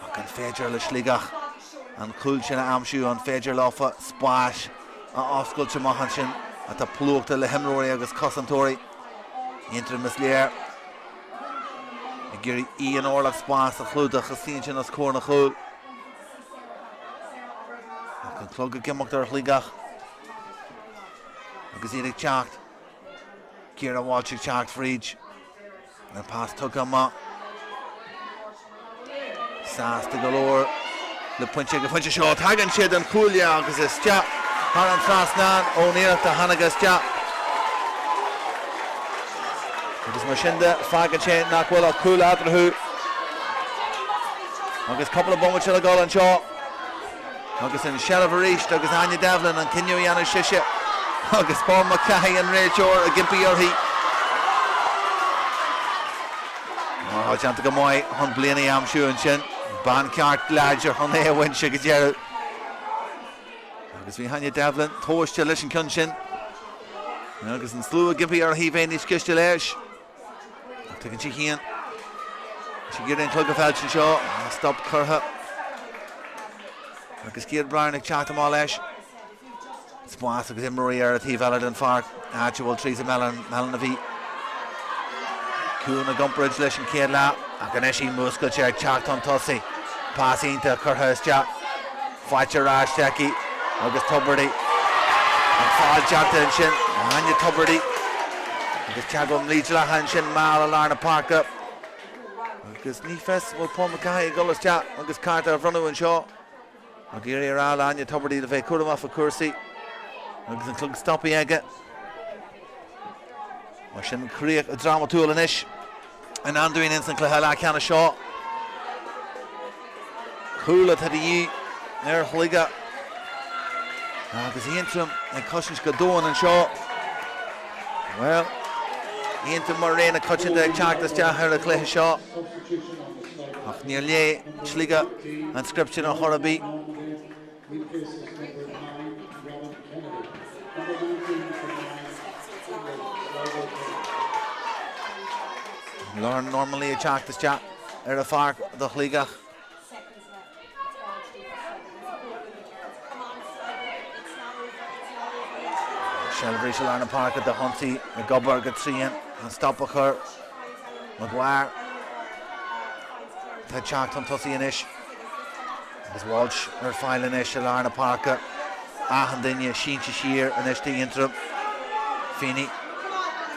Ach an féidir le Sligeach an cúl sin a aimsiú? An féidir leofa spás a oscailt amach ansin atá plúchta le himreoirí agus cosantóirí Aontroim is léir ag iarraidh aon orlach spás a chlúdach istigh ansin os comhair na chúil. Ach an clog ag imeacht ar Shligeach. Agus iad ag teacht. Ciara Walsh ag teacht fríd. An pas tugtha amach. Sásta go leor le pointe ag an phointe seo. Tagann siad an cuaille agus isteach thar an trasnán ón iarracht a tháinig isteach. Agus mar sin de, fágann sé nach bhfuil ach cúl eatarthu. Agus cúpla bomaite le dul anseo. Agus an seilbh arís agus Áine Devlin an cinneadh a dhéanamh sise agus Paul McCahey an réiteoir ag impí uirthi. Á, déanta go maith chun bliana a aimsiú ansin. Bean ceart láidir chun é a bhaint ag an deireadh. Agus bhí Áine Devlin tomhaiste leis an ceann sin. Agus an slua ag impí uirthi bheith níos cliste leis. Ach tuigeann sí féin. Tá sí ag iarraidh an clog a mheilt anseo. Stop curtha. Agus Ciara Brown ag teacht amach leis. Spás agus imreoirí ar an taobh eile den pháirc, áit a bhfuil Teresa Mellon, Mellon a bhí ciúin i gcomparáid leis an chéad leath, ach anois í múscailte ag teacht chun tosaigh. Pas iontach curtha isteach. Faighte ar ais aici agus Tubridy. An feall déanta ansin. Áine Tubridy. Agus teagmháil mhídhleathach ansin mall i lár na páirce. Agus ní fios an bhfuil Paul McCahey ag dul isteach agus cárta a bhronnadh anseo. Ag iarraidh a rá le Áine Tubridy le bheith cúramach fá chúrsaí. Agus an clog stoptha aige. Mar sin críoch drámatúil anois i ndán dúinn ins an cluiche leathcheannais seo. Cúl atá de dhíth ar Shligeach agus Aontroim ag cosaint go domhain anseo. Bhuel. Aontroim mar ré na coitianta ag teacht isteach ar an chluiche seo ach níor léigh Sligeach an script sin ar chor ar bith. Lauren Normanly ag teacht isteach ar an pháirc do Shligeach. Seilbh arís i lár na páirce do Hionsaí ag obair go tréan an stop a chur. Maguire atá ag teacht chun tosaigh anois agus Walsh ar fáil anois i lár na páirce. Achan duine sínte siar anois d'Aontroim. Feeney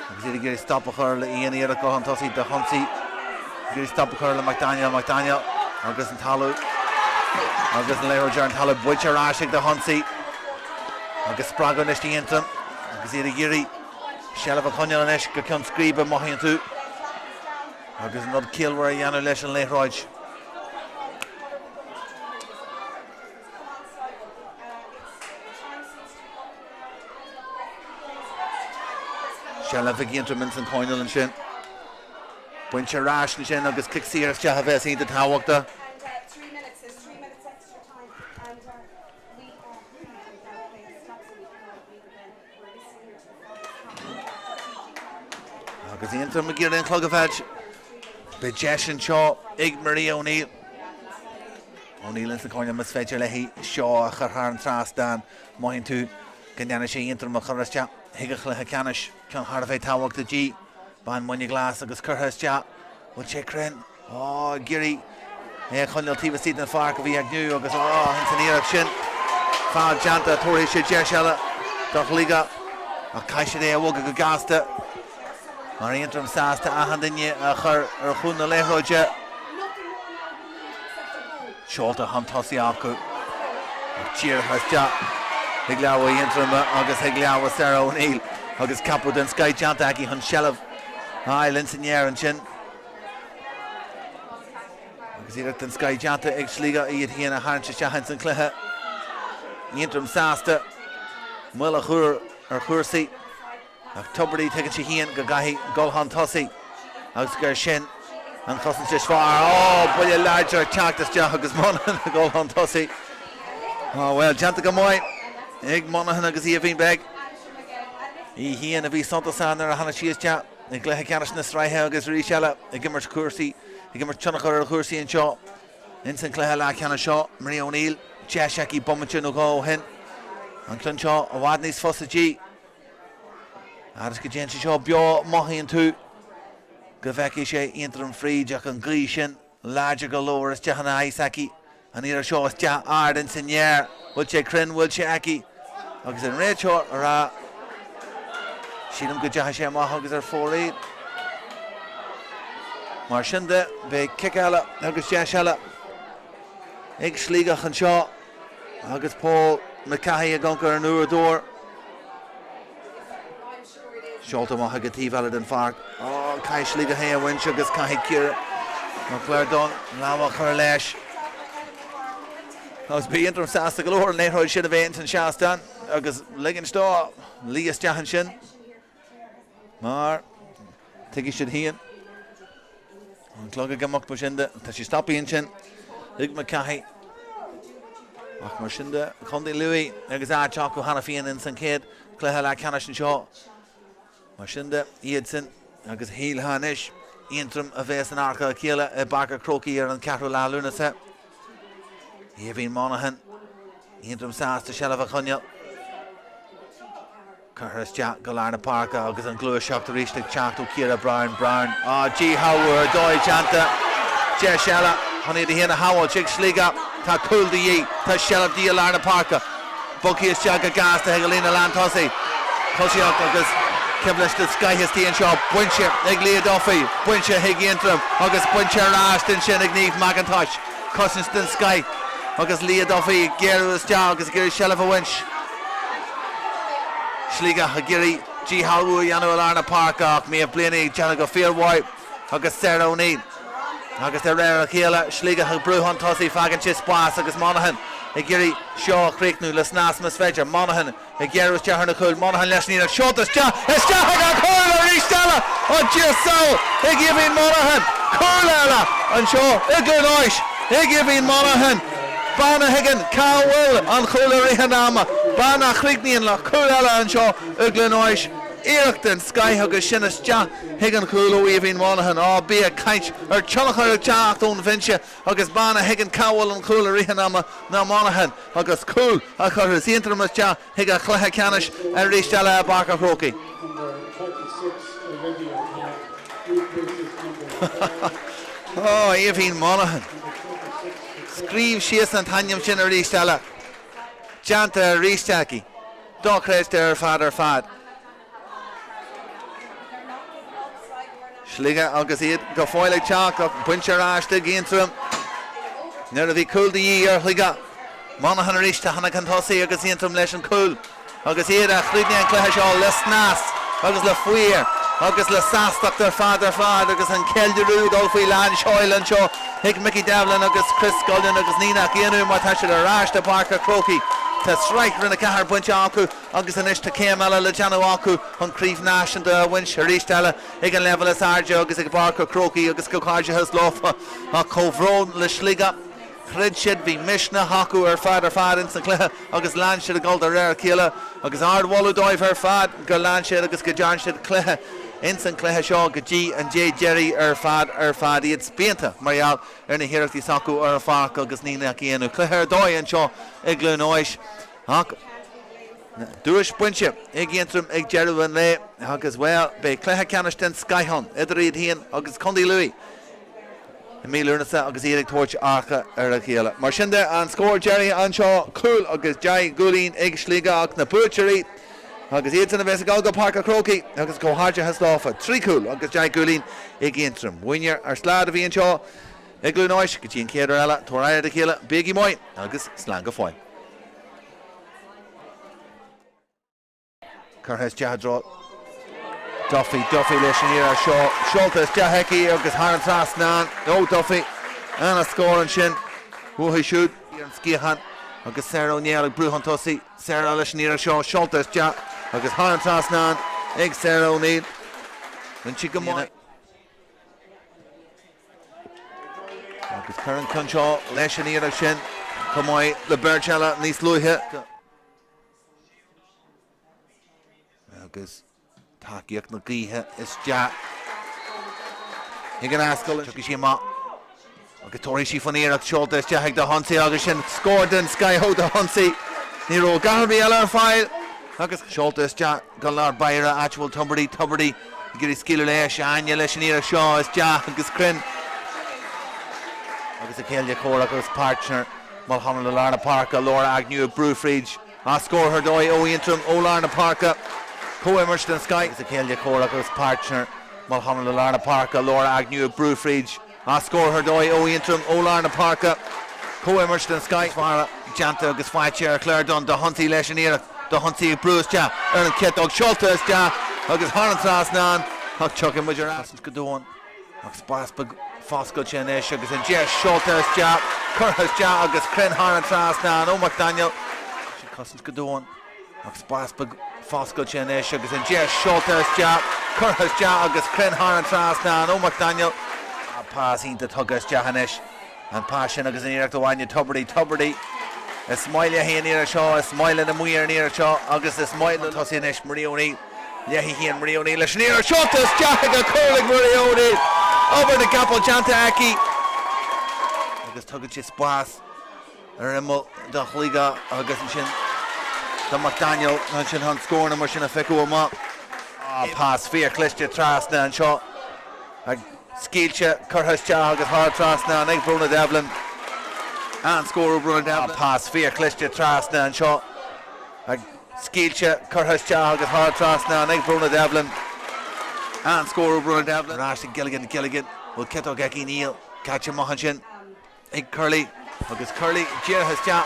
agus iad ag iarraidh stop a chur le aon iarracht dul chun tosaigh do Hionsaí. Ag iarraidh stop a chur le McDaniel, McDaniel agus an talamh agus an liathróid ar an talamh buailte ar ais ag do Hionsaí agus spreagadh anois d'Aontroim agus iad ag iarraidh seilbh a choinneáil anois go ceann scríbe mothaíonn tú agus an rud ciallmhar a dhéanamh leis an liathróid. Seilbh ag Aontroim ins an choirnéal ansin. Bainte ar ais ansin agus cic saor isteach a bheas iontach tábhachtach. Agus Aontroim ag iarraidh an clog a mheilt. Beidh deis anseo ag Maria O'Neill. O'Neill ins an choirnéal más féidir léi seo a chur thar an trasnán. Mothaíonn tú go ndéanfaidh sé Aontroim a chur isteach chuig an chluiche ceannais. Ceann thar a bheith tábhachtach di. Bean Mhuine Glas agus curtha isteach. Bhfuil sé cruinn? Á, ag iarraidh é a choinneáil taobh istigh den pháirc a bhí Agnew agus, á, ins an iarracht sin, feall déanta, tabharfaidh sé deis eile do Shligeach ach caithfidh siad é a bhogadh go gasta mar Aontroim sásta achan duine a chur ar chúl na liathróide. Seolta chun tosaigh acu ach díreach isteach chuig lámha Aontroma agus chuig lámha Sarah O'Neill agus ceapadh den scoith déanta aici chun seilbh a fháil ins an aer ansin. Agus iarracht den scoith déanta ag Sligeach iad féin a tharraingt isteach ins an chluiche. Aontroim sásta moill a chur ar chúrsaí ach Tubridy tuigeann sé féin go gcaithfidh dul chun tosaigh agus gur sin an chosaint is fearr. Ó, buille láidir ag teacht isteach agus Monaghan ag dul chun tosaigh. Ó, bhuel, déanta go maith ag Monaghan agus Aoibhín Begg. Í féin a bhí suntasach nuair a tháinig sí isteach. I gcluiche ceannais na sraithe agus arís eile ag imirt cúrsaí, ag imirt tionchar ar chúrsaí anseo ins an chluiche leathcheannais seo. Maria O'Neill, deis aici bomaite nó dhó ó shin. An ceann seo i bhfad níos fusa di. Fhad is go dtéann sé seo beo mothaíonn tú go bhfeicfidh sé Aontroim fríd ach an ghaoth sin Láidir go leor isteach ina aghaidh s'aici an iarraidh seo isteach ard ins an aer. Bhfuil sé cruinn? Bhfuil sé aici? Agus an réiteoir a rá, sílim go dteachaidh sé amach agus ar fóraoil. Mar sin de, beidh cic eile agus deis eile ag Sligeach anseo agus Paul McCahey ag amharc ar an uaireadóir. Seolta amach ag an taobh eile den pháirc. Ó, caithfidh Sligeach é a bhaint agus caithfidh Ciara nó Claire Dunne lámh a chur leis. Agus beidh Aontroim sásta go leor an liathróid sin a bheith ins an seastán agus ligint dó luí isteach ansin mar tuigfidh siad féin an clog ag imeacht mar sin de. Tá sé stoptha ansin ag McCahey. Ach mar sin de, Contae Lú agus áit acu cheana féin ins an chéad Cluiche leathcheannais anseo. Mar sin de, iadsan agus shílfeá anois, Aontroim a bheas in adharca a chéile i bPáirc an Chrócaigh ar an 4ú lá Lúnasa. Aoibhín Monaghan, Aontroim sásta seilbh a choinneáil. Curtha isteach go lár na páirce agus an ghluaiseacht arís ag teacht ó Ciara Brown. Brown, á, díshealbhú ar dóigh déanta. Deis eile chun iad féin a shábháilt ag Sligeach. Tá cúl de dhíth. Tá seilbh de dhíth i lár na páirce. Bogtha isteach go gasta chuig an líne lántosaigh. Tosaíocht agus coibhléis den scoith istigh anseo. Bainte ag Leah Duffy. Bainte chuig Aontroim agus bainte ar ais ansin ag Niamh McIntosh. Cosaint den scoith agus Leah Duffy ag géarú isteach agus ag iarraidh seilbh a bhaint. Sligeach ag iarraidh díshealbhú a dhéanamh i lár na páirce ach Méabh Blaney ag déanamh go fíormhaith agus Sarah O'Neill agus de réir a chéile Sligeach ag brú chun tosaigh, fágann sé spás agus Monaghan ag iarraidh seo a chríochnú le snas más féidir. Monaghan ag géarú isteach ar na cúil, Monaghan leis an iarracht seolta isteach, isteach ag an chúl arís! Arís eile, ó Dia sall ag Aoibhín Monaghan. Cúl eile anseo i gCluain Eois ag Aoibhín Monaghan. Bean a thuigeann cá bhfuil an chúl i rith an ama. Bean a chríochnaíonn le cúl eile anseo i gCluain Eois. Iarracht den scoith agus sin isteach chuig an chúl ó Aoibhín Monaghan. Á, bí ag caint ar tionchar ag teacht ón bhinse agus bean a thuigeann cá bhfuil an chúl i rith an ama ná Monaghan agus cúl a chuirfeas Aontroim isteach chuig an chluiche ceannais arís eile i bPáirc an Chrócaigh. Ó, Aoibhín Monaghan. Scríobh síos an t-ainm sin arís eile. Déanta arís aici. Dochreidte ar fad ar fad. Sligeach agus iad go fóill ag teacht ach bainte ar ais ag Aontroim nuair a bhí cúl de dhíth ar Shligeach. Monaghan arís a tháinig chun tosaigh agus Aontroim leis an chúl agus iad a chríochnaigh an cluiche seo le snas agus le faobhar agus le sástacht ar fad ar fad agus an ceiliúradh ag dul faoi lán seoil anseo ag Mickey Devlin agus Chris Scullion agus ní nach ionadh mar tá siad ar ais i bPáirc an Chrócaigh. Tá sraith Roinn 4 bainte acu agus anois tá céim eile le déanamh acu chun craobh náisiúnta a bhaint arís eile ag an leibhéal is airde agus ag Páirc an Chrócaigh agus comhghairdeachas leofa. Ach comhbhrón le Sligeach. Throid siad, bhí misneach acu ar fad ar fad ins an chluiche agus lean siad ag dul de réir a chéile agus ardmholadh dóibh ar fad gur lean siad agus go dtearn siad cluiche ins an chluiche seo go dtí an dé deiridh ar fad ar fad. Iad spíonta mar gheall ar na hiarrachtaí s'acu ar an pháirc agus ní nach ionadh. Cluiche ar dóigh anseo i gCluain Eois ach duais bainte ag Aontroim ag deireadh an lae agus, bhuel, beidh cluiche ceannais den scoith ann idir iad féin agus Contae Lú i mí Lúnasa agus iad ag tabhairt adharca ar a chéile. Mar sin de, an scór deiridh anseo, cúl agus 10 gcúilín ag Sligeach ach na buaiteoirí agus iadsan a bheas ag dul go Páirc an Chrócaigh agus comhghairdeachas leofa, 3 chúl agus 10 gcúilín ag Aontroim. Uainne ar slad a bhí anseo i gCluain Eois go dtí an chéad uair eile, tabhair aire do chéile, bígí maith agus slán go fóill. Curtha isteach i dtreo Duffy, Duffy leis an iarraidh seo, seolta isteach aici agus thar an trasnán ó Duffy. Ana-scór ansin uaithi siúd. Ar an sciathán agus Sarah O'Neill ag brú chun tosaigh. Sarah leis an iarraidh seo, seolta isteach agus thar an trasnán ag Sarah O'Neill. Rinne sí go maith. Agus cuireann an ceann seo leis an iarraidh sin chomh maith le beirt eile níos luaithe. Agus tacaíocht na gaoithe isteach ag an Ascaill. Tiocfaidh sí amach agus tabharfaidh sí faoin iarracht seolta isteach ag Dehoncy agus sin scór den scoith ó Dehoncy. Ní raibh a dhath ar bith eile ar fáil agus seolta isteach go lár báire áit a bhfuil Tubridy, Tubridy ag iarraidh scaoileadh leis, Áine leis an iarracht seo isteach agus cruinn agus a céile comhraic agus páirtnéir Mulholland i lár na páirce, Laura Agnew ag brú fríd. Ach scór ar dóigh ó Aontroim ó lár na páirce. Comhimirt den scoith agus a céile comhraic agus páirtnéir Mulholland i lár na páirce, Laura Agnew ag brú fríd. Ach scór ar dóigh ó Aontroim ó lár na páirce. Comhimirt den scoith. Fear déanta agus faighte ar Claire Dunne. Dehoncy leis an iarracht. Dehoncy ag brú isteach ar an chiotóg. Seolta isteach agus thar an trasnán. Ach tiocfaidh muid ar ais go domhan. Ach spás beag foscailte anois agus an deis seolta isteach, curtha isteach agus cruinn thar an trasnán ó McDaniel. Siad cosaint go domhain ach spás beag foscailte anois agus an deis seolta isteach, curtha isteach agus cruinn thar an trasnán ó McDaniel. Pas iontach tugtha isteach anois. An pas sin agus an iarracht ó Áine Tubridy, Tubridy. Is maith léi an iarracht seo, is maith lena muir an iarracht seo agus is maith le tosaí anois Marie O'Neill. Léi féin Marie O'Neill leis an iarracht seolta isteach ag an chúl ag Marie O'Neill. Obair na gcapall déanta aici agus tugann sé spás ar imeall do Shligeach agus ansin do McDaniel ansin chun scóranna mar sin a phiocadh amach. Pas fíorchliste trasna anseo ag scaoilte, curtha isteach agus thar trasnán ag Brona Devlin. An-scór ó Brona Devlin. Pas fíorchliste trasna anseo ag scaoilte, curtha isteach agus thar trasnán ag Brona Devlin. An-scór ó Brona Devlin. Ar ais ag Gilligan, Gilligan, bhfuil ciotóg aici? Níl. Caite amach ansin ag Curley agus Curley díreach isteach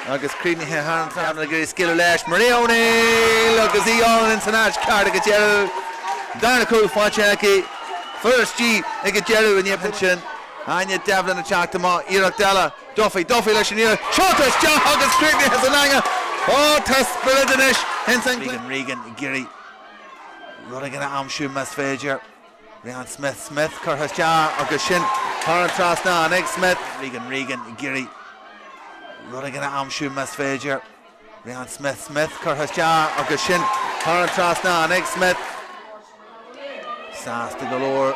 agus críochnaithe thar an trasnán ag iarraidh scaoileadh leis. Marie O'Neill agus í ann ins an áit ceart ag an deireadh. Darna cúl faighte aici. Fuair sí ag an deireadh i ndiaidh sin. Áine Devlin ag teacht amach. Iarracht eile. Duffy, Duffy leis an iarracht. Seolta isteach agus críochnaithe san eangach. Ó, tá spiorad anois ins an. Regan, Regan ag iarraidh. Rud éigin a aimsiú más féidir. Rian Smith, Smith curtha isteach agus sin thar an trasnán ag Smith. Regan, Regan ag iarraidh rud éigin a aimsiú más féidir. Rian Smith, Smith curtha isteach agus sin thar an trasnán ag Smith. Sásta go leor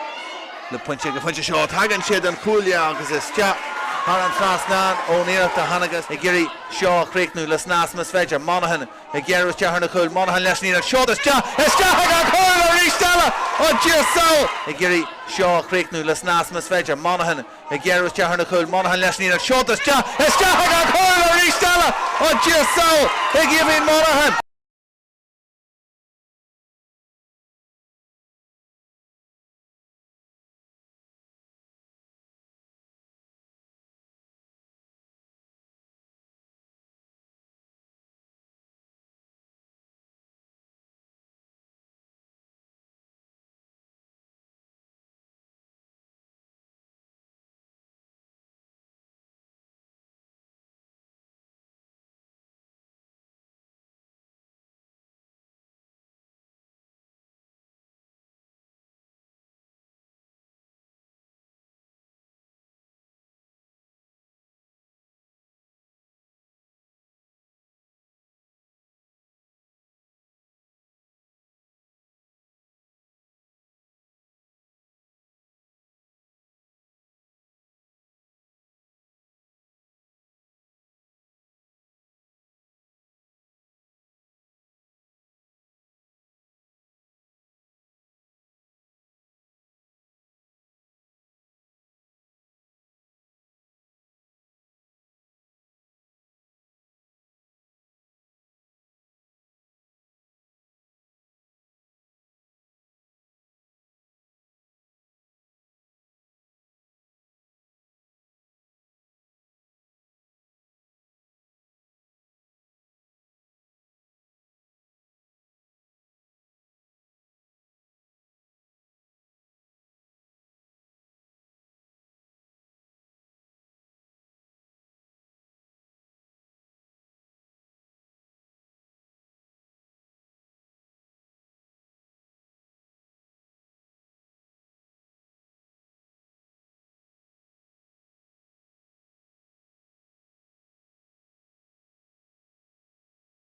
le pointe ag an phointe seo. Tagann sé don chuaille agus isteach thar an trasnán ón iarracht a tháinig ag iarraidh seo a chríochnú le snas más féidir. Monaghan ag géarú isteach ar na cúil. Monaghan leis an iarracht. Seod isteach! Isteach ag an chúl arís eile! Ó Dia só! Ag iarraidh seo a chríochnú le snas más féidir. Monaghan ag géarú isteach ar na cúil. Monaghan leis an iarracht. Seod isteach! Isteach ag an chúl arís eile! Ó Dia só! Ag Aoibhín Monaghan!